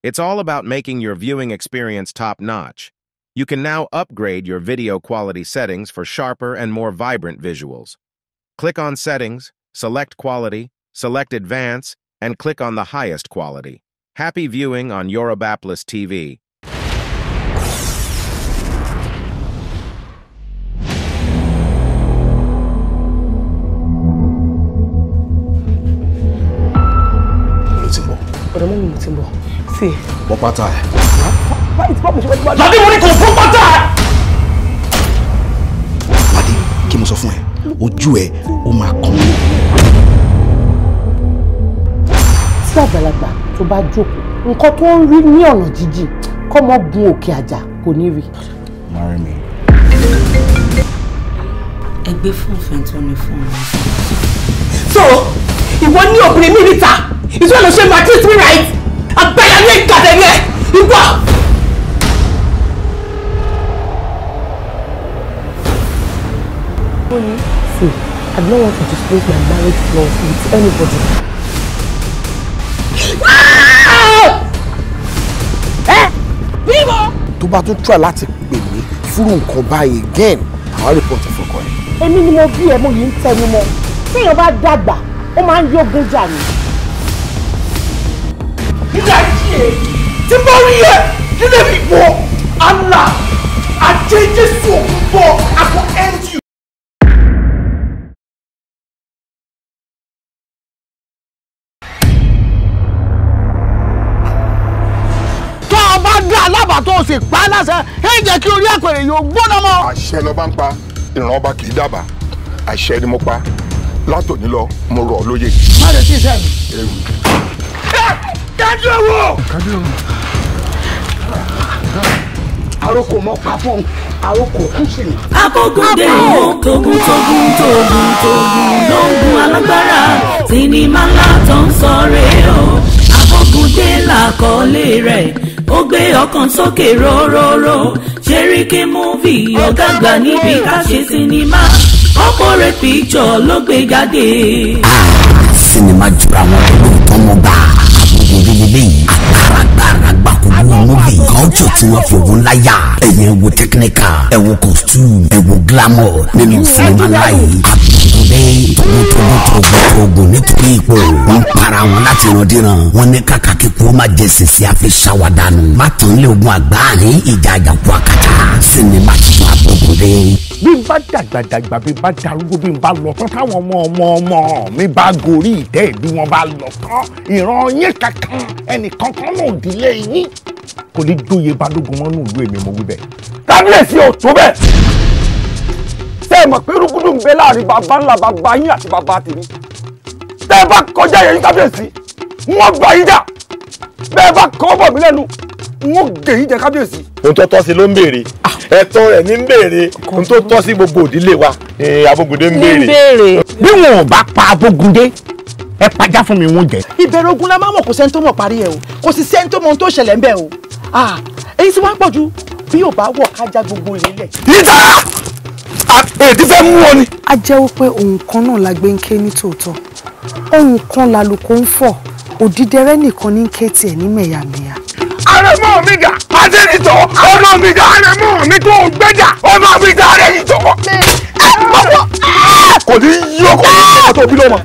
It's all about making your viewing experience top-notch. You can now upgrade your video quality settings for sharper and more vibrant visuals. Click on Settings, select Quality, select Advance, and click on the highest quality. Happy viewing on Yorubapolis TV. Ọ̀dọ̀ mọ́ mi mo ti ń bọ̀. Sí. Bọ́ pátá ẹ̀. Báyìí tí báwo ṣe wá. Ládé mo ní kò bọ́ pátá ẹ̀. Ládé, kí mo sọ fún ẹ, ojú ẹ ó máa kàn mí. Tí àgbàlagbà tó bá jókòó, nǹkan tó ń rí ní ọ̀nà jíjìn, kọ́mọ gun òkè àjà kò ní rí. Marry me. Ẹ gbé fún ìfẹ́ tó ní fún mi. So, ìwọ ní obìnrin mi níta. Ìṣúná ló ṣe máa treat me right. Àgbàyà ní ìkàdé yẹn. Ìwọ. See, I don't want to disclose my marriage flaws with anybody. Tó bá tún try láti pè mí fúrú nǹkan báyìí again, àwọn report fọkọ ẹ. Èmi ni mo bí ẹ, mo yìí ń tẹnu mọ́. Téèyàn bá dàgbà, ó máa ń yógun jà ní. Nígbà tí ẹ tí bá rí ẹ nílé mi wọ Allah àjẹ Jésù òkú bọ àpò end you. Tó o bá dá alábàá tó o sì pa á láṣẹ, ẹ jẹ́ kí orí àpèrè yóò gbóná mọ́. Àṣẹ lọba ń pa, ìran ọba kì í dábàá. Àṣẹ ni mo pa, látòní lọ mo rọ̀ ọ́ lóye. Má lè tí ì sẹ́mi. Kájú ẹ̀wọ̀. Àròkò mọ pa fún àròkò kú sí ni. Abógundé o, tógun tógun tógun tógun ló ń gun alágbára, sinimá ńlá tó ń sọ rèé o. Abógundé làkọlé rẹ̀, ó gbé ọkàn sókè róróró. Ṣeríkì múvì ọ̀gá àgbà níbi ká ṣe sinimá, corporate picture ló gbé jáde. Sinimá jura wọn lóòótọ́ mọ́ bá Abógundé lélẹ́yìí agbára gbàkúgbù movie culture tí wọ́n fi ogun láyà. Ẹ̀yẹn wo technical, ẹ̀ wo costume, ẹ̀ wo glamour nínú sinimá ńlá yìí. Abógundé togun nítorí ipò wọ́n para wọn láti randíran. Wọ́n ní kàkà kíkú ó má jẹ sèse àfi ṣàwádànù. Má tán lé ogun àgbáàrin ìjà àjàkú àkàtà. Sinimá tuntun Abógundé. Bí n bá dàgbàdàgbà, bí n bá darúgbó, bí n bá lọ tán, táwọn ọmọ ọmọ ọmọ mi bá gorí ìtẹ́, bí wọ́n bá lọ tán, ìran yín kankan ẹnìkankan náà ìdílé yín kò ní jóye balógun mọ́ nù ìlú èmi mo wí bẹ́ẹ̀. Kábíyèsí ò tó bẹ́ẹ̀. Ṣé ẹ mọ̀ pé rúgúdù ń bẹ láàrin bàbá ńlá bàbá yín àti bàbá tèmi? Tẹ́ ẹ bá kọjá yẹn kábíyèsí, wọ́n gbà yín jà. Bẹ́ẹ̀ bá kọ́ bọ̀ mí lẹ́nu, wọ́n gè yín jẹ kábíyèsí. Ohun tó tọ́ sí ló ń béèrè, ẹ̀tọ́ rẹ̀ ní ń béèrè, ohun tó tọ́ sí gbogbo òdílé wa ni Abógundé ń béèrè. Bí wọn ò bá pa Abógundé, ẹ pajá fún mi wọ́n jẹ. Ìbẹ̀rù ogun la máa mọ̀, kò sẹ́ni tó mọ̀ parí ẹ̀ o, kò sì sẹ́ni tó mọ̀ ohun tó ṣẹlẹ̀ ń bẹ̀ o. Èyí tí wọ́n á pọ̀ ju bí yóò bá wọ̀ kájá gbogbo ilé lẹ̀. Ìta èdè fẹ́ mú ọ ni. A jẹ́wọ́ pé ohun kan náà la gbé ń ké ní tòótọ́, ohun kan lálùkò ń fọ̀, òdìdẹrẹ́ nìkan ní ké tiẹ̀ ní mẹ̀yàmẹ̀yà. Àrẹ̀mọ mi dà, Adénitọ́, ọmọ mi dà, àrẹ̀mọ mi tó gbẹ́jà, ọmọ mi dà, Adénitọ́. Kò ní yí ọkọ̀ ọmọ tó bí lọ́mọ.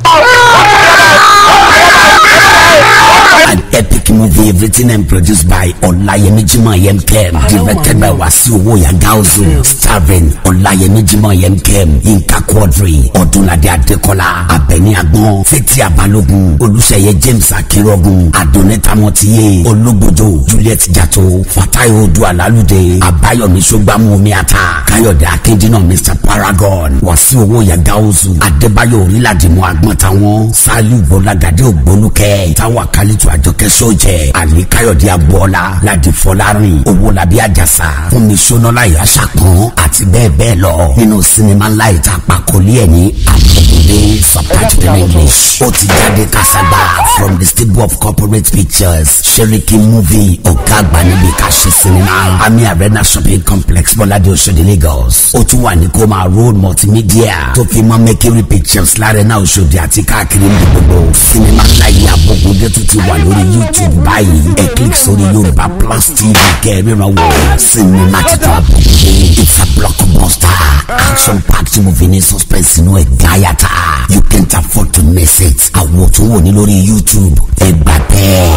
An epic movie written and produced by Olayemi Jimoh Yemkem, directed by Wasiu Owoya-Gauzu, starring Olayemi Jimoh Yemkem, Yinka Quadri, Odunlade Adekola, Abeni Agbon, Fathia Balogun, Oluseye James Akinrogun, Adoneta Motiye, Olugbojo, Juliet Jato, Fatai Odua Lalude, Abayomi Sogbamu Omiata, Kayode Akindina, Mr. Paragon, Wasiu Owoya-Gauzu, Adebayo Oriladimu Agbontawan, Saliu Bolagade Ogboluke, Tawa Kalitu Àjọkẹ́ Sọ́jẹ́, Ali Káyọ̀dé Agboola, Ladi Fọlárin, Owólabí Àjàsà, Fúnmi Ṣónọ́lá Ìyáṣàpọ̀n àti bẹ́ẹ̀ bẹ́ẹ̀ lọ. Nínú sinimá ńlá ìta àpàkọ́lé ẹ̀ ní Abógundé, subtitled in English. Ó ti jáde kásàgbà from the stable of corporate pictures. Ṣeríkì movie ọ̀gá àgbà níbi ká ṣe sinimá. Ami Arena Shopping Complex, Bọ́ládé Oṣòdì, Lagos. Ó tún wà ní Koma Road Multimedia tó fi mọ́ Mercury Pictures l'Arena Oṣòdì àti káàkiri ní gbogbo. Sinimá ńlá yìí Abógundé tún ti wà lórí YouTube. YouTube báyìí. Ẹ click sórí Yorùbá Plus TV kẹrìnrán wò. Sinimá titun Abógundé. It's a blockbuster. Action packed movie ní suspense inú ẹ̀ gáyàtà. You can't afford to miss it. Àwòtúnwò ní lórí YouTube. Ẹ gbà bẹ́ẹ̀.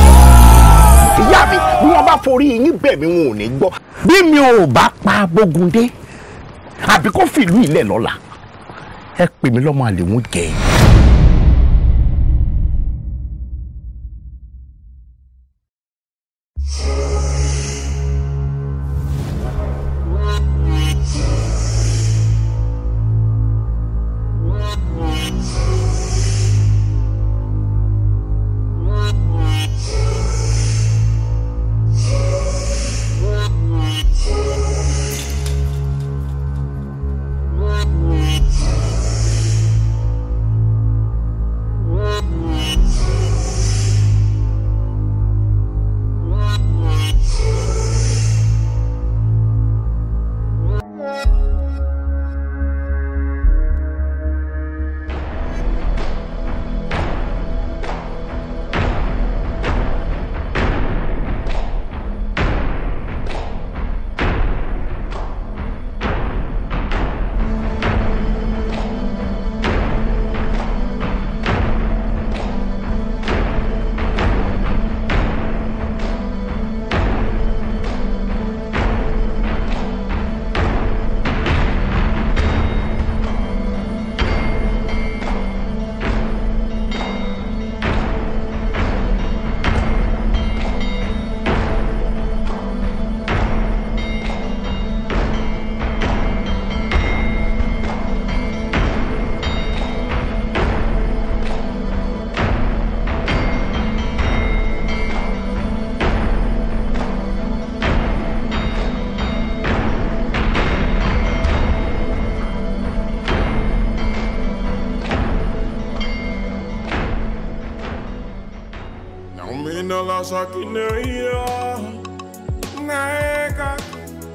Ìyá mi, bí wọ́n bá forí yín bẹ̀ mí, wọn ò ní gbọ́. Bí mi ò bá pa Abógundé àbí kó fìlú ilẹ̀ lọ́la, ẹ pè mí lọ́mọ àlè wọn jẹ.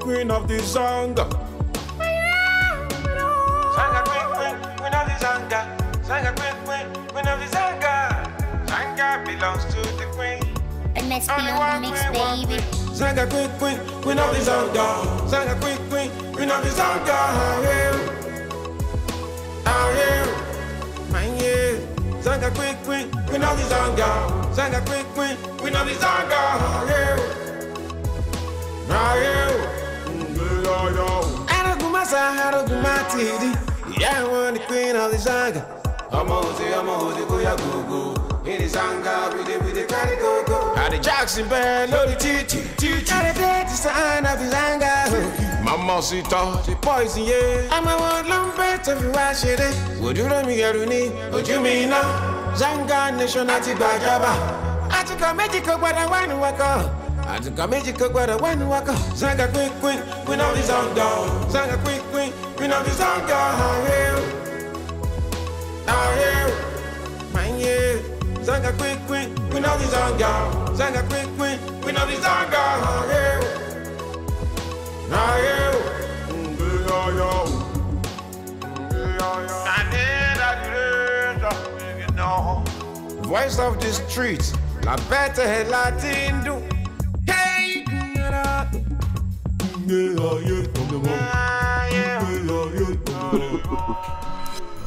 Queen of the Zanga. Zanga queen, queen, queen of the Zanga. Zanga queen, queen, queen of the Zanga. Zanga belongs to the queen. MSP on the mix, baby. Zanga queen, queen, queen of the Zanga. Zanga queen, queen, queen of the Zanga. Zanga queen, queen, queen of the Zanga. Zanga queen, queen, queen of the Zanga. Yeah, I want the queen of the Zanga. I'm Ozi, go go. In the Zanga, we the carry go go. At the Jackson band, load the TT. At the sign of the Zanga. Mama Sita, she poison, yeah. I'm a one long bet of you wash it. Would you let me get me? Would you mean now? Zanga Nation at the Bajaba. I took a magical, but I want to walk up. I took a magical, but I want to walk up. Zanga queen, queen, queen of the Zanga. Zanga queen, queen, queen of the Zanga. Zanga queen, queen, queen of the Zanga. Zanga queen, queen, queen of the Zanga. Voice of the streets, la bête Latin do. Hey!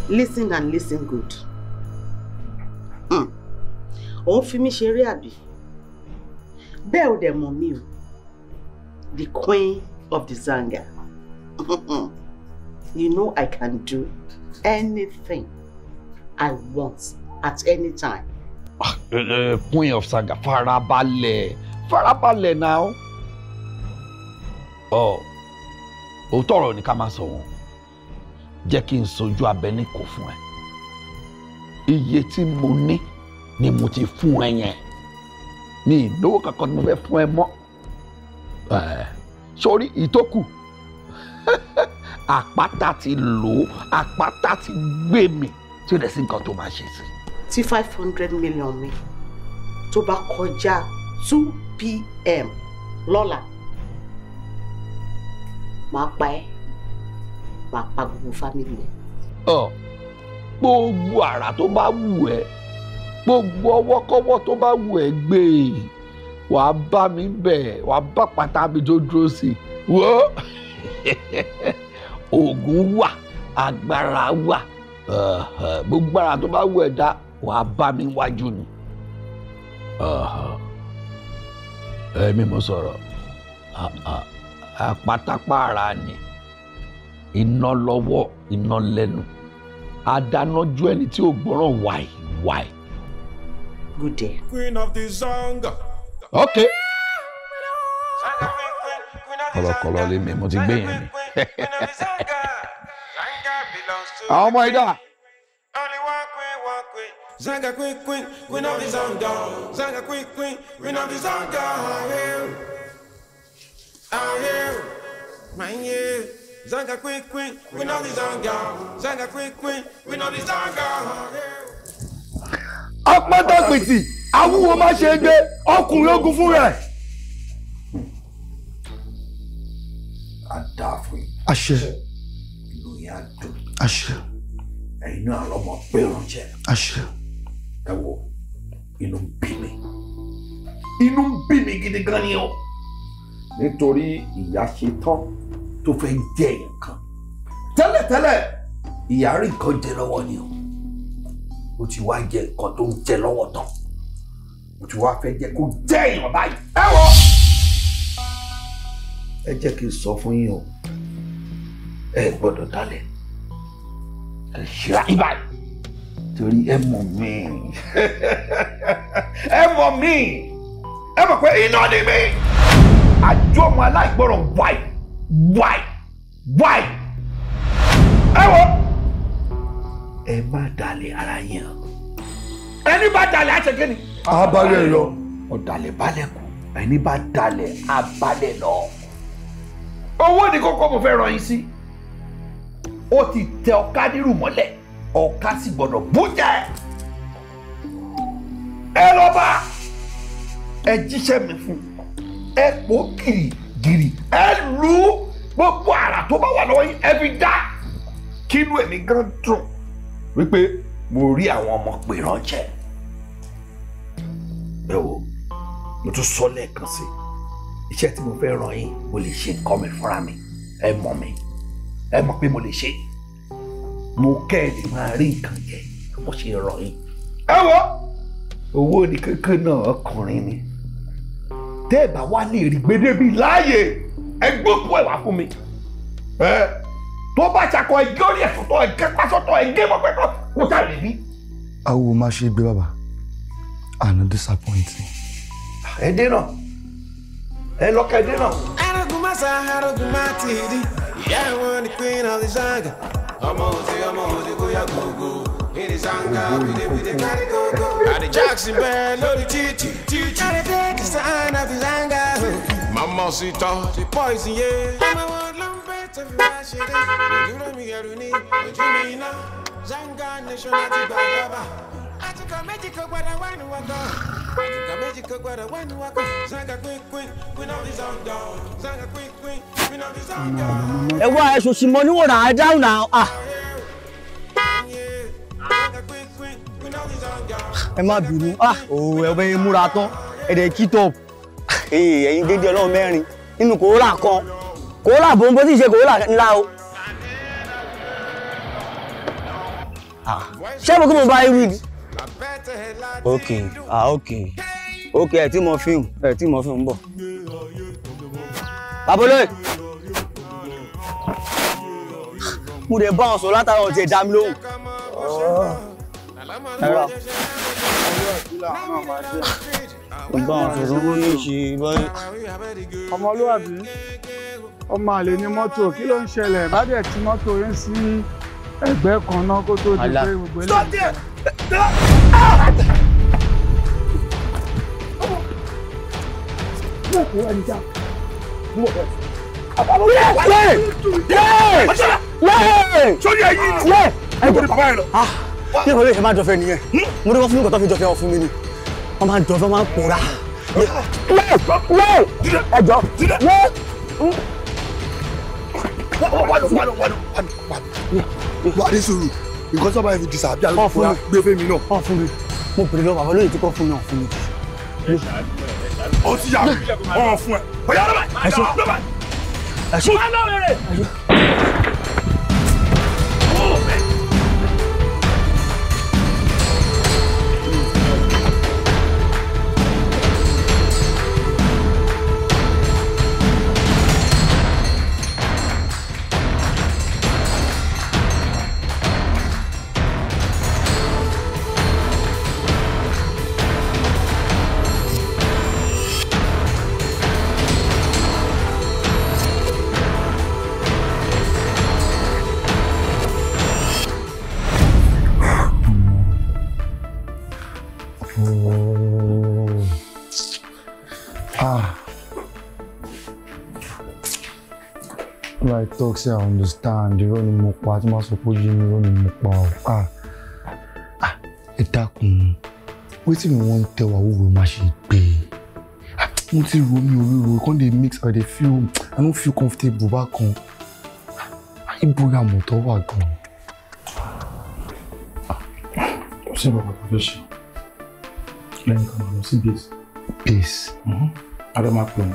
Listen and listen good. Òun fi mí ṣeré àbí? Bẹ́ẹ̀ ò dẹ̀ mọ̀ mí o. The queen of the Zanga. You know I can do anything I want at any time. Queen of Zanga, farabalẹ̀, farabalẹ̀ now. Oh, òótọ́ ọ̀rọ̀ ni ká máa sọ wọn. Jẹ́ kí n sojú abẹ ní kò fún ẹ. Iye tí mo ní ni mo ti fún ẹ yẹn. Ní ìnáwó kankan ni mo fẹ́ fún ẹ mọ́. Sórí ìtókù àpáta ti lò ó, àpáta ti gbé mi tí ó dẹ̀ sí nǹkan tó máa ṣe sí. Tí 500 million mi tó bá kọjá 2 p.m. lọ́la, màá pa ẹ́, màá pa gbogbo fámìlì ẹ̀. Gbogbo àrà tó bá wù ẹ́, gbogbo ọwọ́kọ́wọ́ tó bá wù ẹ́ gbé e. Wàá bá mi bẹ̀, wàá bá pátá mi tó dúró sí. Wo oògùn wà, agbára wà, gbogbo ara tó bá wù ẹ́ dá, wàá bá mi wájú ni. Èmi mo sọ̀rọ̀, àpátápàrà ni, iná lọ́wọ́, iná lẹ́nu, adánájú ẹni tí ò gbọ́ràn wáì wáì. Good day. Queen of the Zanga. Okay. Kọ̀lọ̀kọ̀lọ̀ lé mi, mo ti gbé yẹn mi. Àwọn ọmọ ìdá. Zanga queen queen, queen of the Zanga. Zanga queen queen, queen of the Zanga. Zanga queen queen, queen of the Zanga. Zanga queen queen, queen of the Zanga. Apátàpìtì, awúwo má ṣe gbé, ọkùnrin ogun fún rẹ̀. A dáa fún yín. Àṣẹ. Inú yín á dùn. Àṣẹ. Ẹ̀yin náà lọ́mọ pé ránṣẹ́. Àṣẹ. Ẹ wo, inú ń bí mi. Inú ń bí mi gidi gan ni o. Nítorí ìyá ṣe tán tó fẹ́ jẹ nǹkan. Tẹ́lẹ̀tẹ́lẹ̀, ìyá rí nǹkan jẹ lọ́wọ́ ni o. Ó ti wá jẹ nǹkan tó ń jẹ lọ́wọ́ tán. Ó ti wá fẹ́ jẹ kó jẹ́ èèyàn báyìí. Ẹ wo! Ẹ jẹ́ kí n sọ fún yín o, ẹ gbọ́dọ̀ dalẹ̀, ẹ ṣíra ibà torí ẹ mọ̀ mí, ẹ mọ̀ mí, ẹ mọ̀ pé iná ni mí, àjọ ọmọ aláìgbọràn wáì wáì wáì. Ẹ wọ, ẹ má dalẹ̀ ara yín o, ẹni bá dalẹ̀ á ṣe kí ni? Abalẹ̀ lọ. Ọ̀dàlẹ̀ balẹ̀ kù, ẹni bá dalẹ̀ abalẹ̀ lọ. Owó ní kókó mo fẹ́ ràn yín sí. Ó ti tẹ ọ̀ká nírù mọ́lẹ̀, ọ̀ká sì gbọ́dọ̀ bújẹ́. Ẹ lọ bá, ẹ jíṣẹ́ mi fún, ẹ pò gìrìgìrì, ẹ lù ú, gbogbo àrà tó bá wà lọ́wọ́ yín ẹ fi dá. Kínú èmi gan dùn wípé mo rí àwọn ọmọ pè ránṣẹ́. Ẹ wo, mo tún sọ lẹ́ẹ̀kan sí i. Iṣẹ́ tí mo fẹ́ ràn yín, mo lè ṣe nǹkan mi fúnra mi. Ẹ mọ̀ mi, ẹ mọ̀ pé mo lè ṣe. Mo kẹ́ ẹ lè máa rí nǹkan jẹ mo ṣe ràn yín. Ẹ wọ, owó ní kankan náà ọkùnrin ni. Tẹ́ ẹ bá wá lè rí gbédébí láàyè, ẹ gbókùn ẹ̀ wá fún mi. Ẹ tó bá ṣakọ ẹgé orí ẹ̀ sọ́tọ̀, ẹgé pásọ́tọ̀, ẹgé mọ́pẹ́kọ́, kó sá lè rí. Awo má ṣe gbé bàbá, àná disappointing. Ẹ dé náà. Ẹ lọ kẹ́ dé náà. Arógun má sá, arógun má ti di. Ìyá wọn ni queen of the Zanga. Ọmọ òsì kó yá gbogbo. In the Zanga, we dey carry go. Àdì Jackson bẹ́ẹ̀ lórí títì. Àdì take the sign of the Zanga. Mama sì tọ́ the poison yé. Ọmọ wọn ló ń bẹ́ tó fi wá ṣeré. Ojúrò mi ẹrù ni, ojú mi iná. Zanga nation láti gbàgbà. Àtìkọ́ méjì kò gbọ́dọ̀ wá ní wọ́tọ̀. Àtìkọ́ méjì kò gbọ́dọ̀ wá ní wọ́tọ̀. Zanga queen queen, queen of the Zanga. Zanga queen queen, queen of the Zanga. Ẹ wá ẹ̀sùn sí mọ níwọ̀n náà, ẹ dáhùn náà. Ẹ má bínú, òun ẹ bẹ́ẹ̀ múra tán, ẹ dẹ̀ kí tọ̀. Ẹ̀yin gédé ọlọ́run mẹ́rin nínú kòólà kan. Kòólà bòńbó tí ì ṣe kòólà ńlá o. Ṣé mo kí mo bá irú ni? Ok, ok, ok, ẹ tí mo fíìmù, ẹ tí mo fíìmù ń bọ̀. Babolóye! Mo dẹ̀ bá wọn sọ̀rọ̀ látara ọ̀tí ẹ̀ dá mi lóhùn. Ẹ̀rọ. Mo bá wọn sọ̀rọ̀ owó ní ṣe báyìí. Ọmọlúwàbí, ọmọ àlè ní mọ́tò, kí ló ń ṣẹlẹ̀? Bá dẹ̀ tí mọ́tò yín sí ẹgbẹ́ kan náà kó tó di pé gbogbo ilé. Stop there! Bí ìkọ̀lé ṣe máa jọfẹ́ nìyẹn, mo ní wọ́n fún mi kò tó fi jọfẹ́ wọn fún mi ni, wọ́n máa jọfẹ́ máa ń pòórá. Ẹjọ́ wà á ní sùúrù, nǹkan sábà yẹn fi disappear ló fún mi gbé fún mi náà. Wọ́n fún mi, mo bèrè lọ bàbá lóye tí kò fún mi, wọ́n fún mi. Ó ti yà ọ̀ fún ẹ. Ó yà lọ́bàá. Ẹ ṣe. Lọ́bàá. Ẹ ṣe. Má lọ rere. I talk say I understand. Irọ́ ni mo pa, tí máa sọ pé yé mi, irọ́ ni mo pa o. Ah, ah, ẹ dákun. Wetin we wan tell Awuro má ṣe gbé? Mo ti ro mi ò ríro, come dey mix, I dey feel, I no feel comfortable bákan. Ibo àmọ̀tọ́ wà gan. Kò sí bàbá tó fẹ́ ṣe. Lẹ́yìn kan máa lọ sí base. Base? Adé máa pè wọ́n,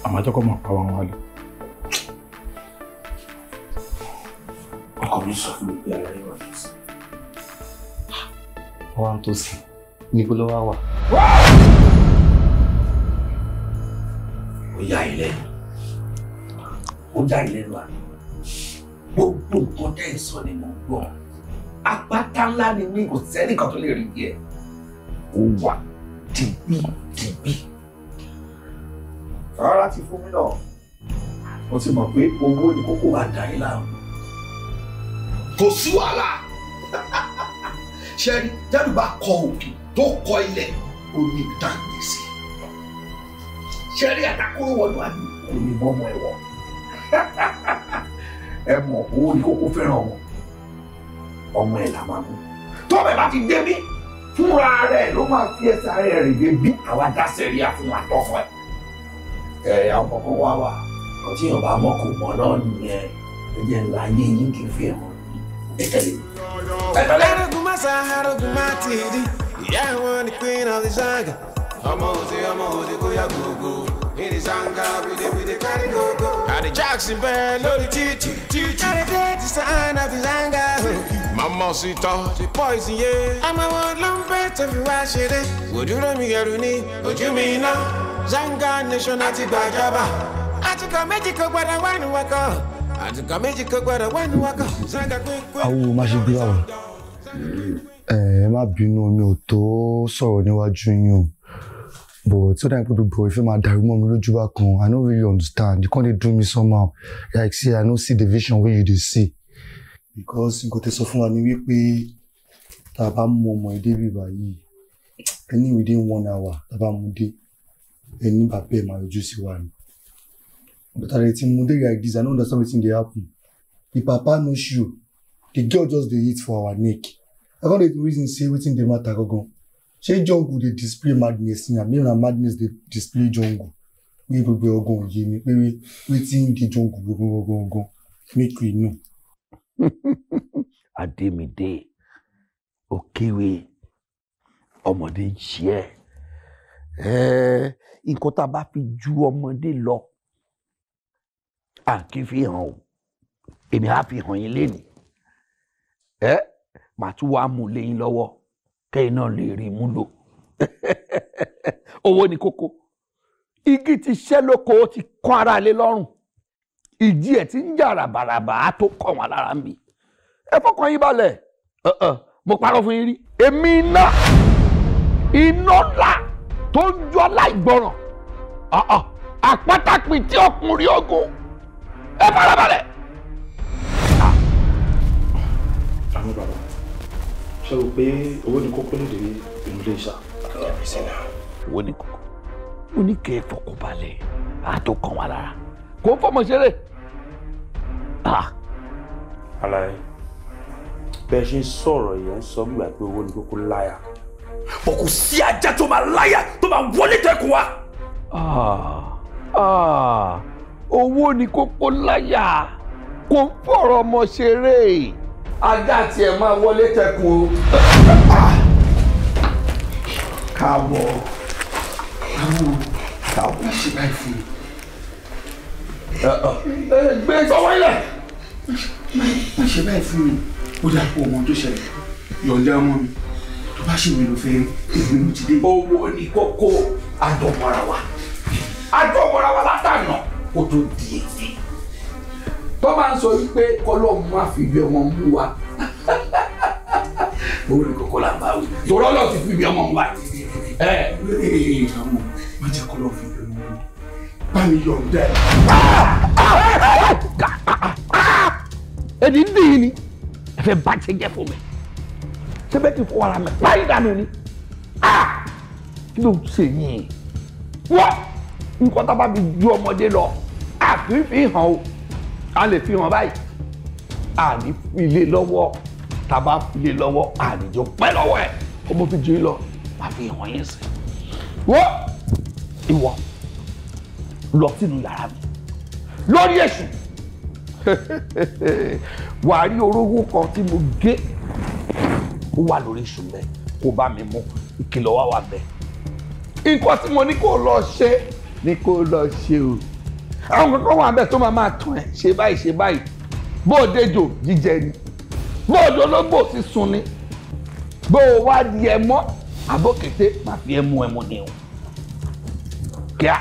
àmọ́ àjọkọ̀ máa pa wọn wálé. Ọkọ mi sọ fún mi pé ara yóò wà tó sí. Wọ́n á tó sí. Níbo ló wá wà? Ó yà ilẹ̀. Ó yà ilẹ̀ lọ àná. Gbogbo nǹkan tẹ́ ẹ̀ sọ ni mò ń gbọ́. Àpáta ńlá ni mí, kò sẹ́nìkan tó lè rí díẹ̀. Ó wà dìgbì dìgbì. Rárá ti fún mi náà. Mo ti mọ̀ pé owó ni kókó wa dà yín láàmú. Kò sí wàhálà. Ṣẹ́rí, tẹ́lú bá kọ òkè tó kọ ilẹ̀, ó ní ibi tá à ń gbé sí. Ṣẹ́rí àtàkùrọ̀ wọnú àmì kò ní mọ́mọ́ ẹ̀wọ̀n. Ẹ mọ̀ owó ni kókó fẹ́ràn ọmọ. Ọmọ ẹ̀ là máa mú. Tọ́mọ̀ ẹ̀ bá ti dé bí, fúnra rẹ̀ ló máa fi ẹsẹ̀ ara rẹ̀ rìn dé bí àwa dá sẹ̀ríà fún àtọ́kọ ẹ̀. Ẹ àwọn kọ̀ọ̀kan wá wà, ọtí yàn bá mọ́ kò mọ́ náà nìyẹn. Ẹ jẹ́ ńlá ayé yín kì í fi hàn. Arógun má sá, arógun má tìdí. Ìyá wọn ni queen of the Zanga. Ọmọ òde kó yá gbogbo. In the Zanga, we dey carry go go. Àdè Jackson bẹ́ẹ̀ lórí títì títì. Àdè dé ti sign of the Zanga. Màmá sì tọ́ ti poison yé. Àmọ́ wọn ló ń bẹ́ tó fi wá ṣeré. Òdúró mi ẹrù ní ojú mi iná. Zanga nation àti gbàjọba. Àtìkọ́ méjì kò gbọ́dọ̀ wá ní wákọ̀. Àtìkọ́ méjì kò gbọ́dọ̀ wá ní wákọ̀. Zanga pínpín. Awo má ṣe gbé báwo. Ẹ má bínú, mi ò tó sọ̀rọ̀ níwájú yín o. But so that gbogbo ìfẹ́ máa dàrú mọ́ mi lójú bákan. I no really understand. You come dey do me somehow. Like say I no see the vision wey you dey see. Because nǹkan tẹ́ sọ fún wa ni wípé tá a bá mú ọmọ ẹ débi báyìí, ẹni within 1 hour tá a bá mú dé, ẹni bàbá ẹ̀ máa yọjú sí wa ni. But I dey mú dé like this, I no understand wetin dey happen. The papa no show. The girl just dey eat for our neck. I come dey reason say wetin dey matter gangan. Ṣé jungle dey display madness ni àbí na madness dey display jungle? Wey gbogbo ọgàn òye mi pé wetin dey jungle gbogbo gangan make we know. Adémídé, òkèwé, ọmọdé ń ṣe ẹ́. Nǹkan tá a bá fi ju ọmọdé lọ, à kì í fi hàn o. Èmi á fi hàn yín lénìí. Màá tún wá mú léyìn lọ́wọ́ kẹ́yìn náà lè rí mú lò. Owó ni kókó. Igi ti ṣẹ́ lóko, ó ti kọ́ ara lé lọ́rùn. Ìjì ẹ̀ ti ń jà ràbàràbà á tó kọ̀ wọ́n lára mi. Ẹ fọkàn yín balẹ̀. Mo parọ́ fún yín rí. Èmi iná ńlá tó ń jọ láìgbọràn. Àpátápì tí ọkùnrin ogun. Ẹ farabalẹ̀. Àmọ́ bàbá, ṣé o pé owó ni kókó nídìí inú ilé iṣẹ́? Owó ni kókó. Mo ní kẹ́ ẹ fọkànbalẹ̀, á tó kàn wá lára. Kò ń fọmọ ṣeré. Àlàyé, bẹ́ẹ̀ ṣe ń sọ̀rọ̀ yẹn ń sọ gbígbà pé owó ni kókó láyà. Bọ̀ kò sí ajá tó máa láyà tó máa wọlé tẹ́kùn wa. Owó ni kókó láyà, kò ń fọ̀rọ̀ ọmọ ṣeré. Ajá tiẹ̀ máa wọlé tẹkùn o. Káàbọ̀. Àwọn má ṣe báyìí fún mi. Gbé sọ́wọ́ ilẹ̀. Má ṣe báyìí fún mi. Ó dà pọ̀ ọmọ tó ṣẹlẹ̀. Yọ̀ǹda ọmọ mi. Tó bá ṣe mi ló fẹ́ èmi mo ti dé. Owó ni kókó àjọmọ́ra wa. Àjọmọ́ra wa látànà kó tó di èdè. Tó máa ń sọ wípé kọ́lọ́mù má fi ibi ọmọ mú wa. Owó ni kókó là ń bá wí. Tòrọ́ lọ ti fi ibi ọmọ mú wa. Àwọn má jẹ́ kọ́lọ́ fi ibi ọmọ mú wa. Bá mi yọ̀ǹda ẹ̀. Èdè ń dìyìn ni ẹ fẹ́ bá ṣe jẹ́ fún mi. Ṣé bẹ́ẹ̀ ti fọwọ́ ara mi báyìí dànù ni? Kí ló ń ṣe yín? Wọ́n nǹkan tá a bá fi ju ọmọdé lọ, a kì í fi hàn o. A lè fi hàn báyìí. A ní fi lé lọ́wọ́. Tá a bá fi lé lọ́wọ́, a ní jọ pẹ́ lọ́wọ́ ẹ̀. Ọmọ fi ju yín lọ, má fi hàn yín sí. Wọ́n ìwọ lọ sínú yàrá mi lórí èṣù. Wà á rí orógùn kan tí mo gé ó wà lórí èṣù mẹ́ kó bá mi mú ìkìlọ̀ wá wà bẹ́ẹ̀. Nǹkan tí mo ní kó lọ ṣe ni kó lọ ṣe o. Àwọn kankan wà bẹ́ẹ̀ tó máa tún ẹ̀ ṣe báyìí ṣe báyìí. Bó o dejò jíjẹ ni, bó o dológbò sísun ni, bó o wá di ẹ mọ́ àbókété má fi ẹ mú ẹ mú ni o. Kíá.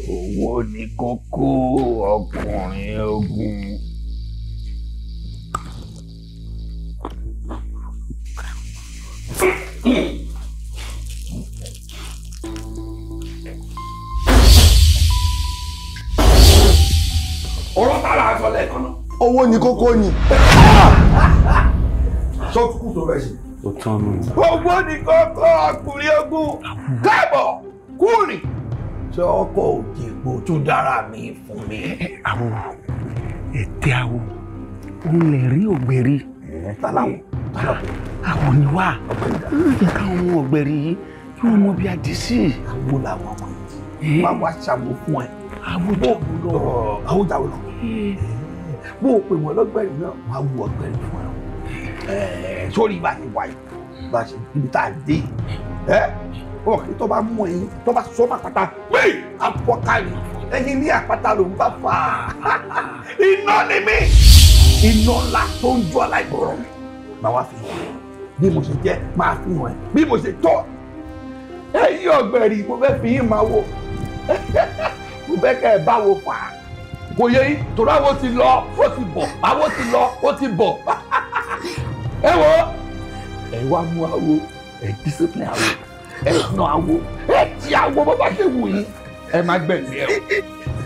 Owó ni kókó ọkùnrin ogun. Ọ̀rọ̀ tá a sọ lẹ́ẹ̀kan náà. Owó ni kókó ni. Sọ́kùkù tó rẹ̀ ṣe. Ó tán nù. Owó ni kókó ọkùnrin ogun. Káàbọ̀ kúrì. Ṣé ọkọ̀ òjìgbò tún dára mi fún mi? Àwo ètè àwo òun lè rí ògbèrè. Tálàwọ̀ tálàwọ̀. Àwọ̀ ni wá. Ó yẹ káwọn ọmọ ògbèrè yìí kí wọ́n mọ bí a dì sí. Àwo làwọn ọmọ yìí. Wá wá ṣàwò fún ẹ. Àwo jàwó lọ. Àwo jàwó lọ. Bó o pè wọ́n lọ́gbẹ̀rì náà, wọ́n á wú ọ̀gbẹ̀rì fún ẹ. Sórí bá ṣe wáyé, bá ṣe ibi tá a dé. Ọkì tó bá mú ẹyin tó bá sọ àpáta pé àfọkàrí ẹyin ní àpáta ló ń bá fà á. Iná ni mí, iná ńlá tó ń jó aláìgbọràn. Màá wá fi hàn ẹ́ bí mo ṣe jẹ́, máa fi hàn ẹ́ bí mo ṣe tọ́. Ẹ̀yin ọ̀gbẹ̀rì mo fẹ́ fi yín máa wo, mo fẹ́ kẹ́ ẹ bá wo fà á. Kò yẹ yín torí àwọn ti lọ ó ti bọ̀, àwọn ti lọ ó ti bọ̀. Ẹ wo ẹ wá mú àwo, ẹ discipline àwo, ẹ nà àwo, ẹ ti àwo bó bá ṣe wù yín. Ẹ má gbẹ̀mí ẹ o,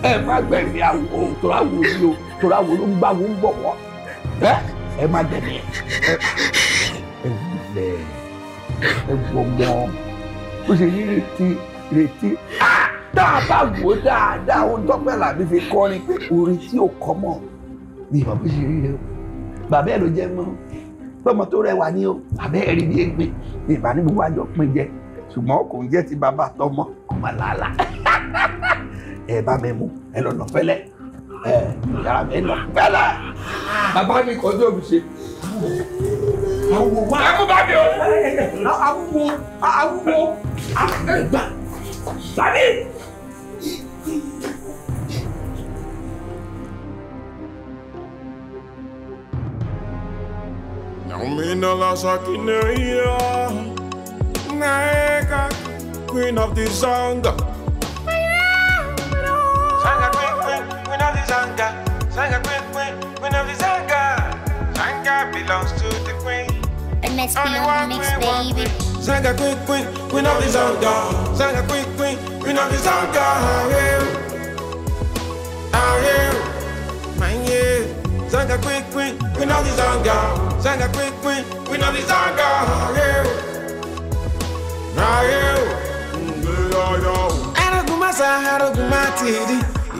ẹ má gbẹ̀mí àwo torí àwo ni o, torí àwo ló ń gbà wọ́n ń bọ̀ wọ́. Ẹ má gbẹ̀mí ẹ. Ẹ wulẹ̀ ẹ wọ mọ́ ó ṣe ní retí retí. Tá a bá wò ó dáadáa, ohun Tọ́pẹ́ Àlàbí fi kọrin pé orin tí ò kọ́ mọ̀ ni ìmọ̀ bó ṣe rí rẹ o. Bàbá ẹ̀ ló jẹ́ mọ́ tọmọ tó rẹwà ní o, bàbá ẹ̀ rí bí égbé ní ìbá ní gbogbo àjọ pín jẹ, ṣùgbọ́n kò ń jẹ́ ti bàbá tọmọ kò má làálàá. Ẹ bá mi mú ẹ lọ lọ fẹ́lẹ́, ẹ yàrá mi lọ fẹ́lẹ́. Bàbá mi kọjú òbí ṣe. Àwò wá. Ẹ kú bá mi o. Àwò àwò àgbà sáré. Queen of the Zanga. Zanga queen, queen, queen of the Zanga. Zanga queen, queen, queen of the Zanga. Zanga belongs to the queen. MSP on the mix, baby. Zanga queen, queen, queen of the Zanga. Zanga queen, queen, queen of the Zanga. Zanga queen, queen, queen of the Zanga. Zanga queen, queen, queen of the Zanga.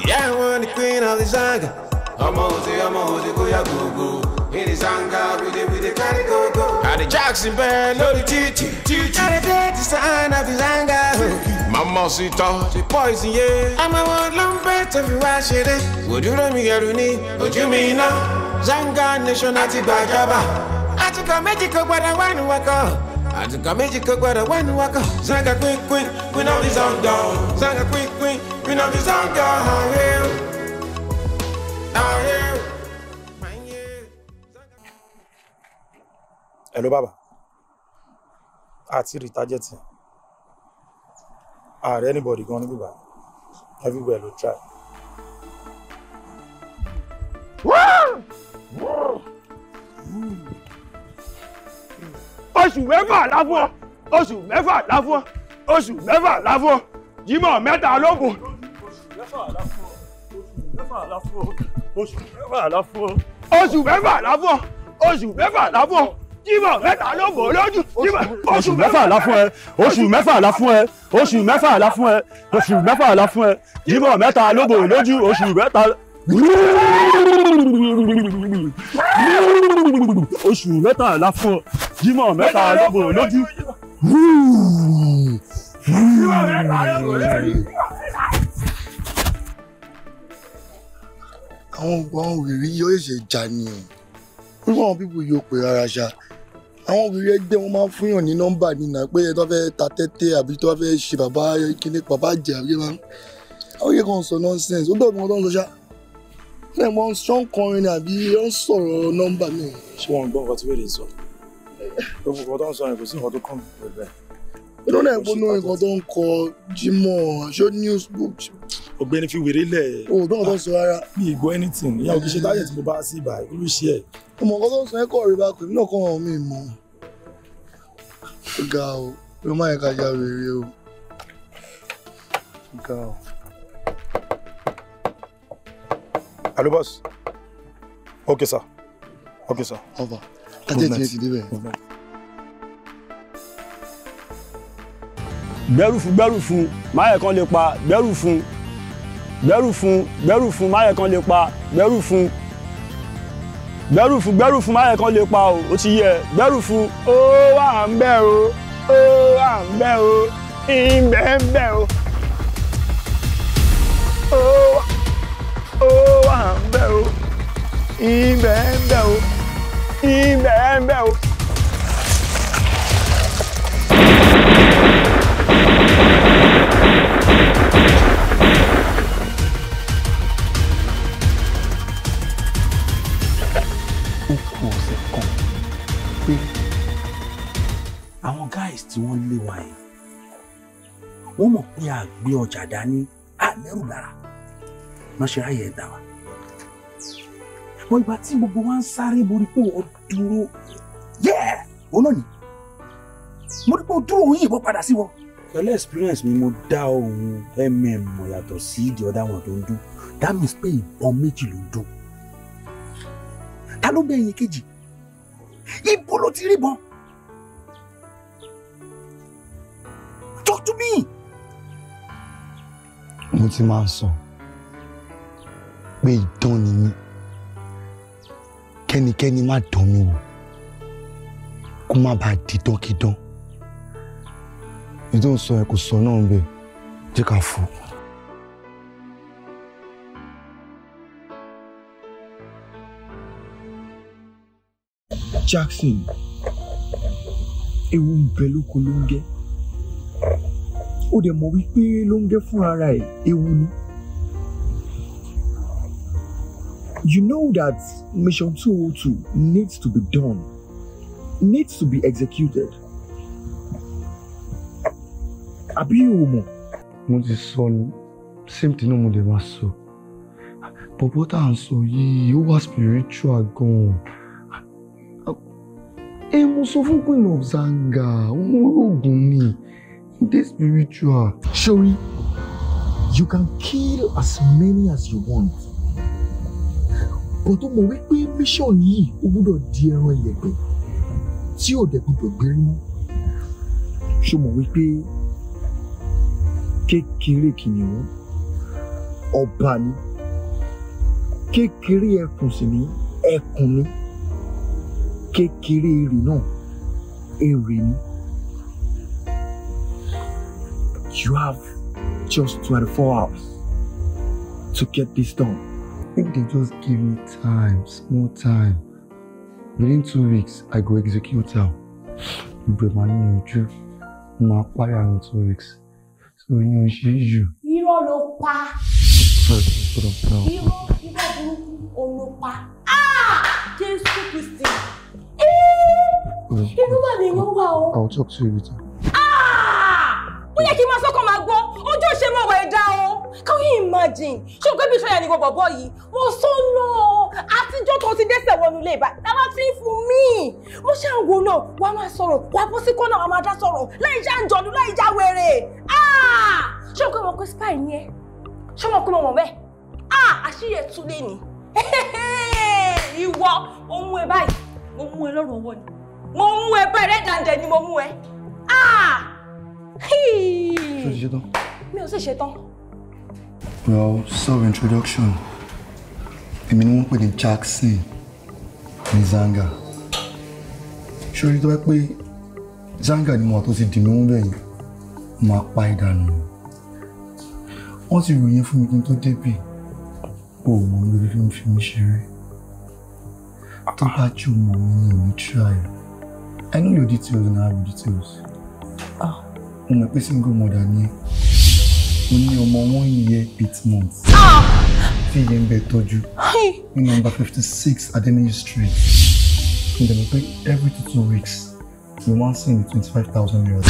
Yeah, I want the queen of the Zanga. I'm on the kóyà gógó. In the Zanga, we dey carry go go. At the Jackson band, lórí títì títì. At the dirty sign of the Zanga. Mama sì tọ́ ti poison yé. Àmọ́ wọn ló ń bẹ́ tó fi wá ṣeré. Òdúró mi ẹrù ní ojú mi iná. Zanga nation àti gbàjọba. Àtìkọ́ méjì kò gbọ́dọ̀ wá ní wákọ̀. Àtìkọ́ méjì kò gbọ́dọ̀ wá ní wákọ̀. Zanga queen queen, queen of the Zanga. Zanga queen queen, queen of the Zanga. Hello baba, àti rí target ààrẹ anybody gan níbí bá everywhere ló try. Oṣù mẹ́fà la fún ọ, oṣù mẹ́fà la fún ọ, oṣù mẹ́fà la fún ọ, Jímọ̀ mẹ́ta ló kù. Oṣù mẹ́fà la fún ọ, oṣù mẹ́fà la fún ọ, oṣù mẹ́fà la fún ọ, oṣù mẹ́fà la fún ọ, oṣù mẹ́fà la fún ọ. Jímọ̀ mẹ́ta ló bò lójú. Oṣù mẹ́fà la fún ẹ, oṣù mẹ́fà la fún ẹ, oṣù mẹ́fà la fún ẹ, oṣù mẹ́fà la fún ẹ, Jímọ̀ mẹ́ta ló bò lójú, oṣù mẹ́ta. Oṣù mẹ́ta la fún ọ, Jímọ̀ mẹ́ta ló bò lójú. Àwọn wèrè yóò ṣe jà ni o. Irú àwọn pípò yóò pè rárá ṣá. Àwọn obìnrin ẹgbẹ́ wọn máa ń fúnyàn ní nọ́mbà nínà pé ẹ tó fẹ́ ta tẹ́tẹ́ àbí tó fẹ́ ṣe bàbá kíní bàbá jẹ àbí máa ń. Àwọn yẹn kàn sọ nonsense, ó bẹ̀rù wọn tó ń sọ ṣá. Ṣé wọ́n ń kọrin ni àbí wọ́n ń sọ̀rọ̀ nọ́mbà mi? Ṣé wọ́n ń gbọ́ nǹkan tí wèrè sọ? Gbogbo nǹkan tó ń sọ yẹn kò sí nǹkan tó kàn mí pẹ̀lú ẹ̀. Inú náà gbóná nǹkan tó ń kọ Jímọ̀, ṣó news book. Ọ̀gbẹ́ni fi wèrè lẹ̀. O ò gbọ́ nǹkan tó ń sọ rárá. Mi ì gbọ́ anything, ìyá òkè ṣe target mo bá sí ibà, kí ló ṣe ẹ̀? Ọmọ nǹkan tó ń sọ ẹ́ kọ̀ rí bá pè mí náà kàn án mi mọ̀. Ó ga o, ló má yẹ ká ya wèrè o. Ó ga o. Hello boss. Okay sir. Okay sir. Ọba, target yẹn ti débẹ̀. Gbẹ́rù fún gbẹ́rù fún máyẹ̀ kan lè pa gbẹ́rù fún gbẹ́rù fún gbẹ́rù fún máyẹ̀ kan lè pa gbẹ́rù fún gbẹ́rù fún gbẹ́rù fún máyẹ̀ kan lè pa o ó ti yẹ gbẹ́rù fún ó wà ń bẹ́ o ó wà ń bẹ́ o ìbẹ́ ń bẹ́ o ó wà ń bẹ́ o ìbẹ́ ń bẹ́ o ìbẹ́ ń bẹ́ o. Àwọn guys tí wọ́n lé wa yìí wọ́n mọ̀ pé a gbé ọjà dání a lẹ́rù lára wọ́n ṣe ráyè ẹ̀dá wa. Wọ́n ìgbà tí gbogbo wa ń sáré borí pé wọ́n dúró yẹ́ẹ̀ òun náà ni mo rí pé ó dúró òun yìnbọn padà sí wọn. Pẹ̀lú experience mi mo dá ohun mọ̀ yàtọ̀ sí the other one tó ń dún. That means pé ìbọn méjì ló ń dún. Ta ló bẹ ẹyin kejì? Ibo ló ti rí bọn? Talk to me. Mo ti máa ń sọ pé idán ni mí, kẹ́nikẹ́ni má dán mi wò kó má bàa didọ́kidán. Èyí tó ń sọ ẹ kò sọ náà ń bẹ, jẹ́ ká fò. Jackson, ewu ń bẹ lóko Lóńgẹ́. Ó dẹ̀ mọ̀ wípé Lóńgẹ́ fúnra ẹ̀ ewu ni. You know that mission 202 needs to be done, needs to be executed. Àbí o mọ̀? Mo ti sọ ni, same thing náà mo dẹ̀ máa sọ. Bọ̀bọ̀ tá à ń sọ yìí, ó wà spiritual gan-an. Ẹ mo sọ fún Queen of Zanga, òun ológun ni, dey spiritual. Sori, you can kill as many as you want. But ó mọ̀ wípé mission yìí ó gbúdọ̀ di ẹran ìyẹ̀pẹ̀ tí ò dẹ̀ gbúdọ̀ gbérí mọ́. Ṣó mọ̀ wípé kékeré kìnìún ọba ni, kékeré ẹkùn sì ní ẹkùn ni. Kékeré èrè náà, èrè ni. You have just 24 hours to get this done. Make they just give me time, small time. Within 2 weeks, I go execute am. Gbogbo ẹ̀ máa ní ojú, mo máa parí àrùn 2 weeks. So ìyẹn ò ṣe é jù. Irọ́ ló pa. Sorry, Irọ́ irọ́ burúkú òun ló pa. Ah! Jésù Kristi. Inú mà lè yán wà o. I will talk to you later. Ó yẹ kí n máa sọ́kàn máa gbọ́, ojú ò ṣe mọ̀ wẹ̀ dá o. Can you imagine? Ṣé o gbé bí ìṣọ́yà ni gbogbo bọ̀ yìí? Mo sọ́nà àtijọ́ tó ti dẹ́sẹ̀ wọnú ilé ìbá. Táwa ti ń fún mi. Mo ṣe ń wo náà, wàá máa sọ̀rọ̀, wàá bọ́ sí kọ́nà, wàá máa dá sọ̀rọ̀. Láì já ǹjọ̀lú, láì já wèrè. Ṣé o gbé wọn pé spy ni ẹ? Ṣé wọn kó mọ̀ bẹ́ẹ̀? Àṣírí ẹ̀ tún lé ní. Ìwọ, mo mú ẹ báyìí, mo mú ẹ lọ́rùn ọwọ́ ni. Mo mú ẹ báyìí, rẹ́dàndẹ̀ ni mo mú ẹ. Ṣé o ti ṣe tán? Mi ò sì ṣe tán. Well, self introduction. Èmi ni wọ́n ń pè ní Jackson ní Zanga. Ṣé o rí tó bá pé Zanga ni mo wà tó ti dì mí mú bẹ́ẹ̀ yẹn, mo máa pa ìdànù. Wọ́n ti ròyìn fún mi kí n tó débì. O ò mọ̀ mi lórí fi ń fi mí ṣeré. Tó bá jù mọ̀ mi ni ò ní try. I know your details and I have your details. Mo mọ̀ pé single mother ni ẹ́. Mo ní ọmọ 1 year 8 months. Tí ìyẹn ń bẹ tọ́jú ní nọ́mbà 56 Adeniyi Street. Mo dẹ̀ mọ̀ pé every 2 weeks ló máa ń sìn ní 25,000 naira.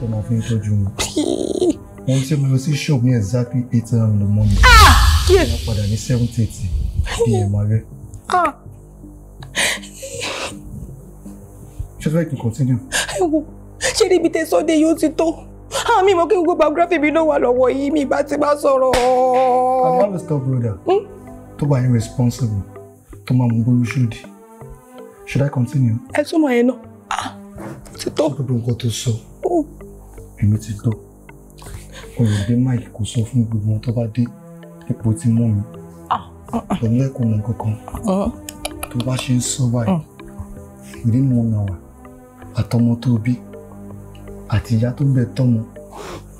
Tó máa fi ń tọ́jú mi. Wọ́n ti mo lọ sí shop ní exactly 8 a.m. in the morning. Wọ́n padà ní 7:30 p.m. alẹ́. Ṣé o fẹ́ kí n continue? Ẹ wo, ṣé níbi tẹ sọ́dẹ̀ yóò ti tó? Àmì ìmọ̀ kí gbogbo biography mi ló wà lọ́wọ́ yìí, mi bá ti bá sọ̀rọ̀. I have a stop brother. Tó bá irresponsible, tó máa mú gbórí ṣòdì. Should I continue? Ẹ túmọ̀ yẹn náà. Ó ti tó. Gbogbo nǹkan tó sọ, èmi ti gbọ́. Ọ̀rọ̀ dé Mike kò sọ fún gbogbo wọn tó bá dé ipò tí mú mi. Pẹ̀lú ẹ̀kọ́ mọ̀ kankan. Tó bá ṣe ń sọ báyìí, within 1 hour, àtọmọ tó bí, àti ìyá tó ń bẹ tọ́mọ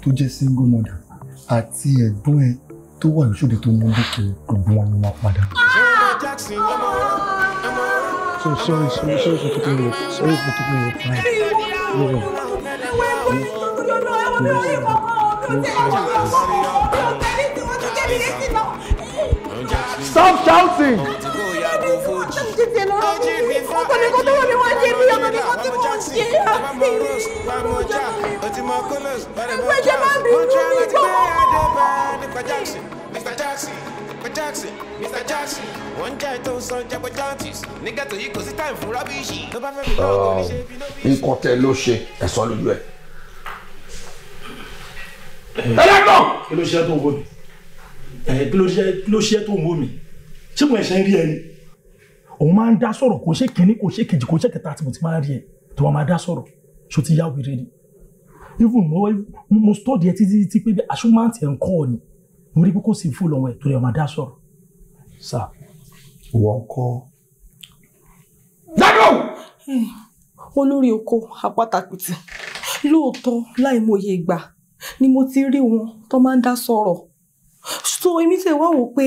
tó jẹ́ single mother, àti ẹ̀gbọ́n ẹ tó wà lóṣòdì tó mú dókè, gbogbo wọn ni máa padà. So sorry for keeping you. Sorry for keeping you time. Stop shouting! Nǹkan tẹ ló ṣe ẹ sọ lójú ẹ. Ẹlẹ́gbọ̀n! Kí ló ṣe tó ń wò mí? Kí ló ṣe tó ń wò mí? Ṣé mo ẹ̀ṣẹ̀ ń rí ẹni? Òun máa ń dá sọ̀rọ̀, kò ṣe kìíní, kò ṣe kejì, kò ṣe kẹta tí mo ti máa ń rí ẹ tó máa dá sọ̀rọ̀. Ṣó ti yá wèrè ni? Even mo study ẹ títí títí pé aṣọ máa ń tẹ̀ ń kọ́ ọ ni. Mo rí pé kò sí fún lọ́wọ́ ẹ̀ torí ẹ máa dá sọ̀rọ̀. Sà. Wọ́n kọ́. Dákọ̀! Olórí oko àpátápìtì lóòótọ́ láìmọye ìgbà ni mo ti rí wọn tó máa ń dá sọ̀rọ̀. So èmi tẹ̀ wá wò pé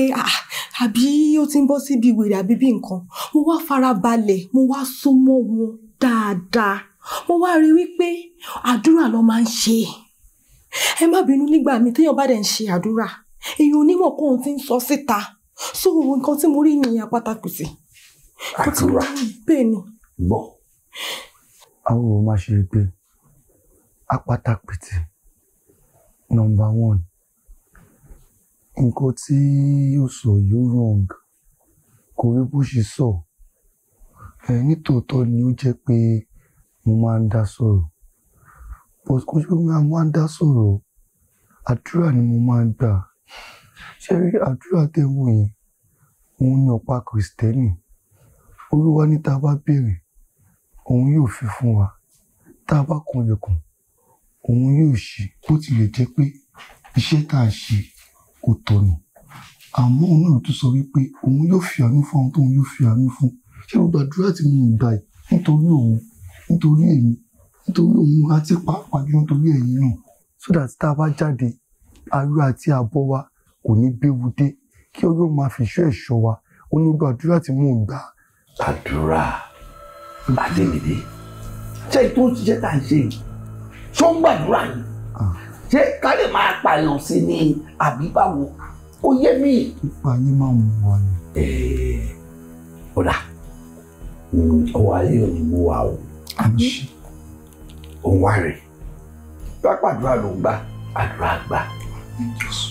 àbí ó ti ń bọ́ síbi wèrè àbí bí nǹkan. Mo wá farabalẹ̀, mo wá súnmọ́ wọn dáadáa. Mo wá rí wípé àdúrà ló máa ń ṣe. Ẹ má bínú nígbà mi téèyàn bá dẹ̀ ń ṣe àdúrà, èèyàn onímọ̀ kóhun ti ń sọ síta. So nǹkan tí mo rí nìyẹn àpátápìtì. Àdúrà. Bẹ́ẹ̀ ni. Gbọ́. Àwọn ò máa ṣe é pé àpátápìtì number 1. Nǹkan tí yóò sọ yóò wrong, kò rí bó ṣe sọ. Nítòótọ́ ni ó jẹ́ pé mo máa ń dá sọ̀rọ̀, but kò ṣe pé mo máa ń dá sọ̀rọ̀, àdúrà ni mo máa ń gbà. Ṣé rí àdúrà tẹ́ wò yẹn, òun ni ọ̀pá Kìrìsìtẹ́nì. Olúwa ní tá a bá béèrè, òun yóò fi fún wa. Tá a bá kanlẹ̀kùn, òun yóò ṣí. Bó tilẹ̀ jẹ́ pé iṣẹ́ tá a ṣe kò tọ̀nà, àmọ́ òun náà tún sọ wípé òun yóò fi àánú fún àwọn tóun yóò fi àánú fún. Ṣé gbogbo àdúrà tí mo ń gbà yìí nítorí òun, nítorí èmi, nítorí òun àti pàápàá jù nítorí ẹ̀yin náà, so that tá a bá jáde, ayọ̀ àti àbọ̀ wa kò ní béwu dé, kí Ọlọ́run máa fi ìṣọ́ ẹ̀ṣọ́ wa. Ó ní gbogbo àdúrà tí mò ń gbà. Àdúrà Adémídé, ṣé tó ń ṣiṣẹ́ tá à ń ṣe yìí ṣó ń gbàdúrà yìí? Ṣé ká lè máa pààyàn sí ni àbí báwo? Ó yé mi. Ipa yín máa ń wà ní. Ọ̀dà ọwọ́ ayé ò ní mú wa o. Òun wá rè pápá àdúrà ló ń gbà, àdúrà gbà.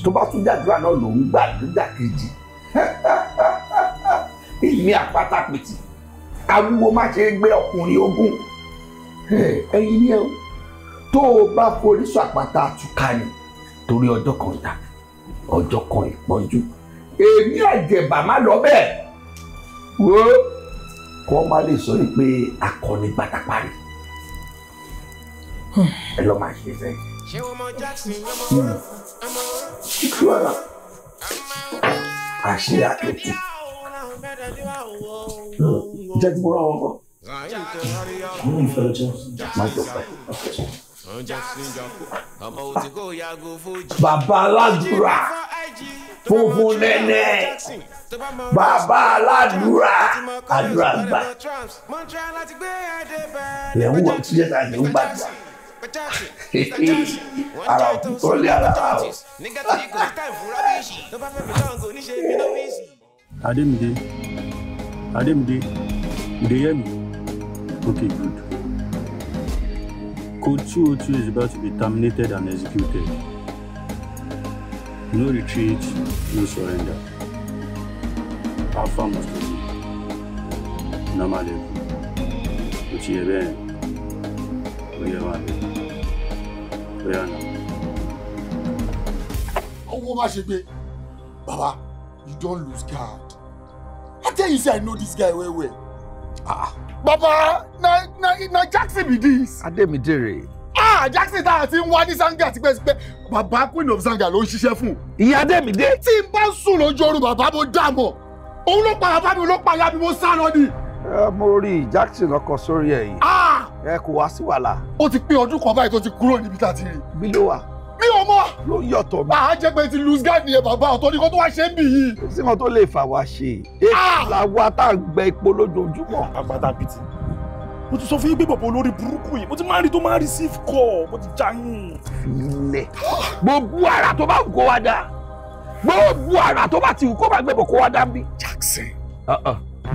Tó bá tún jàdúrà náà ló ń gbà nígbà kejì. Èmi àpáta pìtì awúwo má ṣe gbé ọkùnrin ogun. Ẹ̀yin ni ẹ o, tó o bá forí sọ àpáta àtúkà ni, torí ọjọ́ kan ìta, ọjọ́ kan ìpọ́njú. Èmi àjẹbà má lọ bẹ́ẹ̀ wo kọ́ má lè sọ pé akọni pátápárí ẹ lọ́ máa ṣe sẹ́yìn. Àṣírí àtòkù jẹ́ tí mo rán wọn kọ́. Má jọ pẹ́. Bàbá aládùúrà funfun nẹ́nẹ́, bàbá aládùúrà àdúrà gbà. Lẹ̀ ń wọ̀ tí jẹ́ta lè ń gbàdúrà. Ara òkú lé ara rà o. Adémídé, Adémídé, you dey hear me? Okay, good. Code 202 is about to be terminated and executed. No retreat, no surrender. Alpha must be normal level. Ó ti yẹ bẹ́ẹ̀, ó yẹ wá bẹ́ẹ̀, ó yà nà. Owó má ṣe gbé, baba, you don lose guard. I tell you say I know this guy well well. Ah, baba, na Jackson be this. Adémídé rè. Ah, Jackson tá a ti ń wá ní Zanga tipẹ́tipẹ́. Baba Queen of Zanga ló ń ṣiṣẹ́ fún. Ìyá Adémídé. Tí n bá sùn lójú oorun bàbá mo dà mọ̀. Òun ló pa bàbá mi, ló pa ìyá mi, mo sá lọ ni. Ẹ mo rí Jackson ọkọ sórí ẹ yìí. Ẹ kò wá sí wàhálà. Ó ti pé ọdún kan báyìí tó ti kúrò níbi tá a ti rí. Bí ló wà? Mi ò mọ̀. Ló yọ̀tọ̀ mi. Àá jẹ́ pé ti lose guard nìyẹn bàbá, ọ̀tọ̀ ni kó tó wá ṣe ń bì yìí. Kò sí nǹkan tó lè fà wá ṣe. Èyí la wá tá à ń gbẹ epo lójoojúmọ́. Àgbàdà bìtì. Mo ti sọ fún yín pé bàbá olórí burúkú yìí, mo ti máa ń rí tó máa ń receive call, mo ti já yín. Filẹ̀. Gbogbo ara tó bá wù kó wá dá. Gbogbo ara tó bá ti wù kó bá gbẹ̀bọ̀ kó wá dá ń bí. Jackson.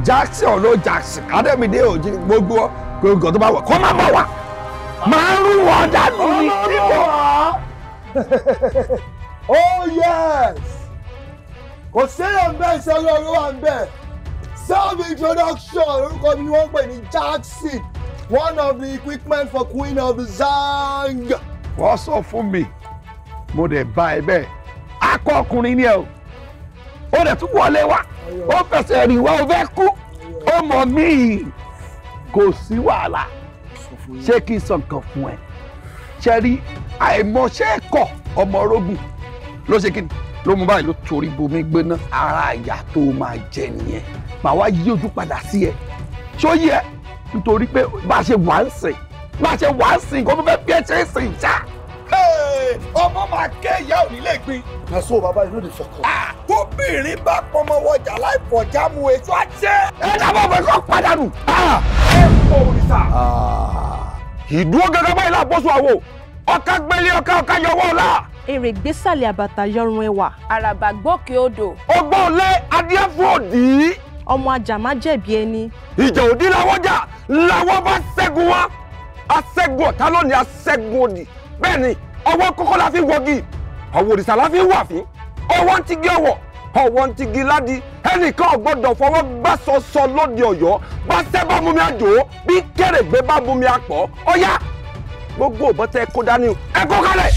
Jackson ló Jackson. Adémídé ò jí gbogbo gbogbo tó bá wà kó má bọ̀ wá. Máa ń rú wọn dànù ní kíkọ́. Oh yes! Kò séèyàn bẹ́ẹ̀ ṣe ọlọ́run wà ń bẹ̀. Self-introduction, orúkọ mi ni wọ́n pè ní Jackson, one of the equipment for Queen of the Zang. Wọ́n sọ fún mi, mo dẹ̀ bá ẹ bẹ́ẹ̀, akọ ọkùnrin ni ẹ o, ó dẹ̀ tún wọlé wá, ó fẹsẹ̀ rìn wá, ó fẹ́ kú, ó mọ̀ mí, kò sí wàhálà. Ṣé kí n sọ nǹkan fún ẹ? Ṣé rí àìmọṣẹ́ kọ̀ ọmọ orógùn ló ṣe kí ni ló mú báyìí ló torí bomi gbóná, ara ìyà tó máa jẹ nìyẹn. Màá wá yí ojú padà sí ẹ, ṣó yẹ? Nítorí pé bá a ṣe wà ń sìn, bá a ṣe wà ń sìn, kó tó fẹ́ fi ẹ ṣe é sìn já. Ọmọ máa ké ìyá ò ní lè gbin. Na so baba, you no dey fok up. Tóbìnrin bá pọnmọ wọjà láì fọjá mu èso àjẹ. Ẹ dábọ̀ fẹ́ kọ́ padà nù. Ẹ kò òrìṣà. Ìdúró gẹ́gẹ́ báyìí láàbọ̀sọ àwò. Ọ̀ka gbélé ọ̀ka ọ̀ka yọwọ́ ọ̀la. Èrè gbésàlẹ̀ àbàtà yọrùn ẹwà. Àràbà gbókè odò. Ọgbọ́n lé adíẹ fún òdì. Ọmọ ajá má jẹ̀bi ẹni. Ìjà òdì làwọn jà, làwọn bá ṣẹ́gun wá. Aṣẹ́gun ọ̀tá lónìí, aṣẹ́gun òdì. Bẹ́ẹ̀ ni ọwọ́ kókó la fi wọgi, ọwọ́ òrìṣà la fi wà fín. Ọwọ́ ń tigi ọwọ́, ọwọ́ ń tigi ládì. Ẹnìkan ò gbọ́dọ̀ fọwọ́ gbá sọsọ lóde Ọ̀yọ́. Bá ṣẹ́ bá mú mi àjò, bí kèrègbè bá mú mi àpọ̀. Ọ̀yá gbogbo òbọ̀ tẹ kó dání o, ẹ kó kalẹ̀.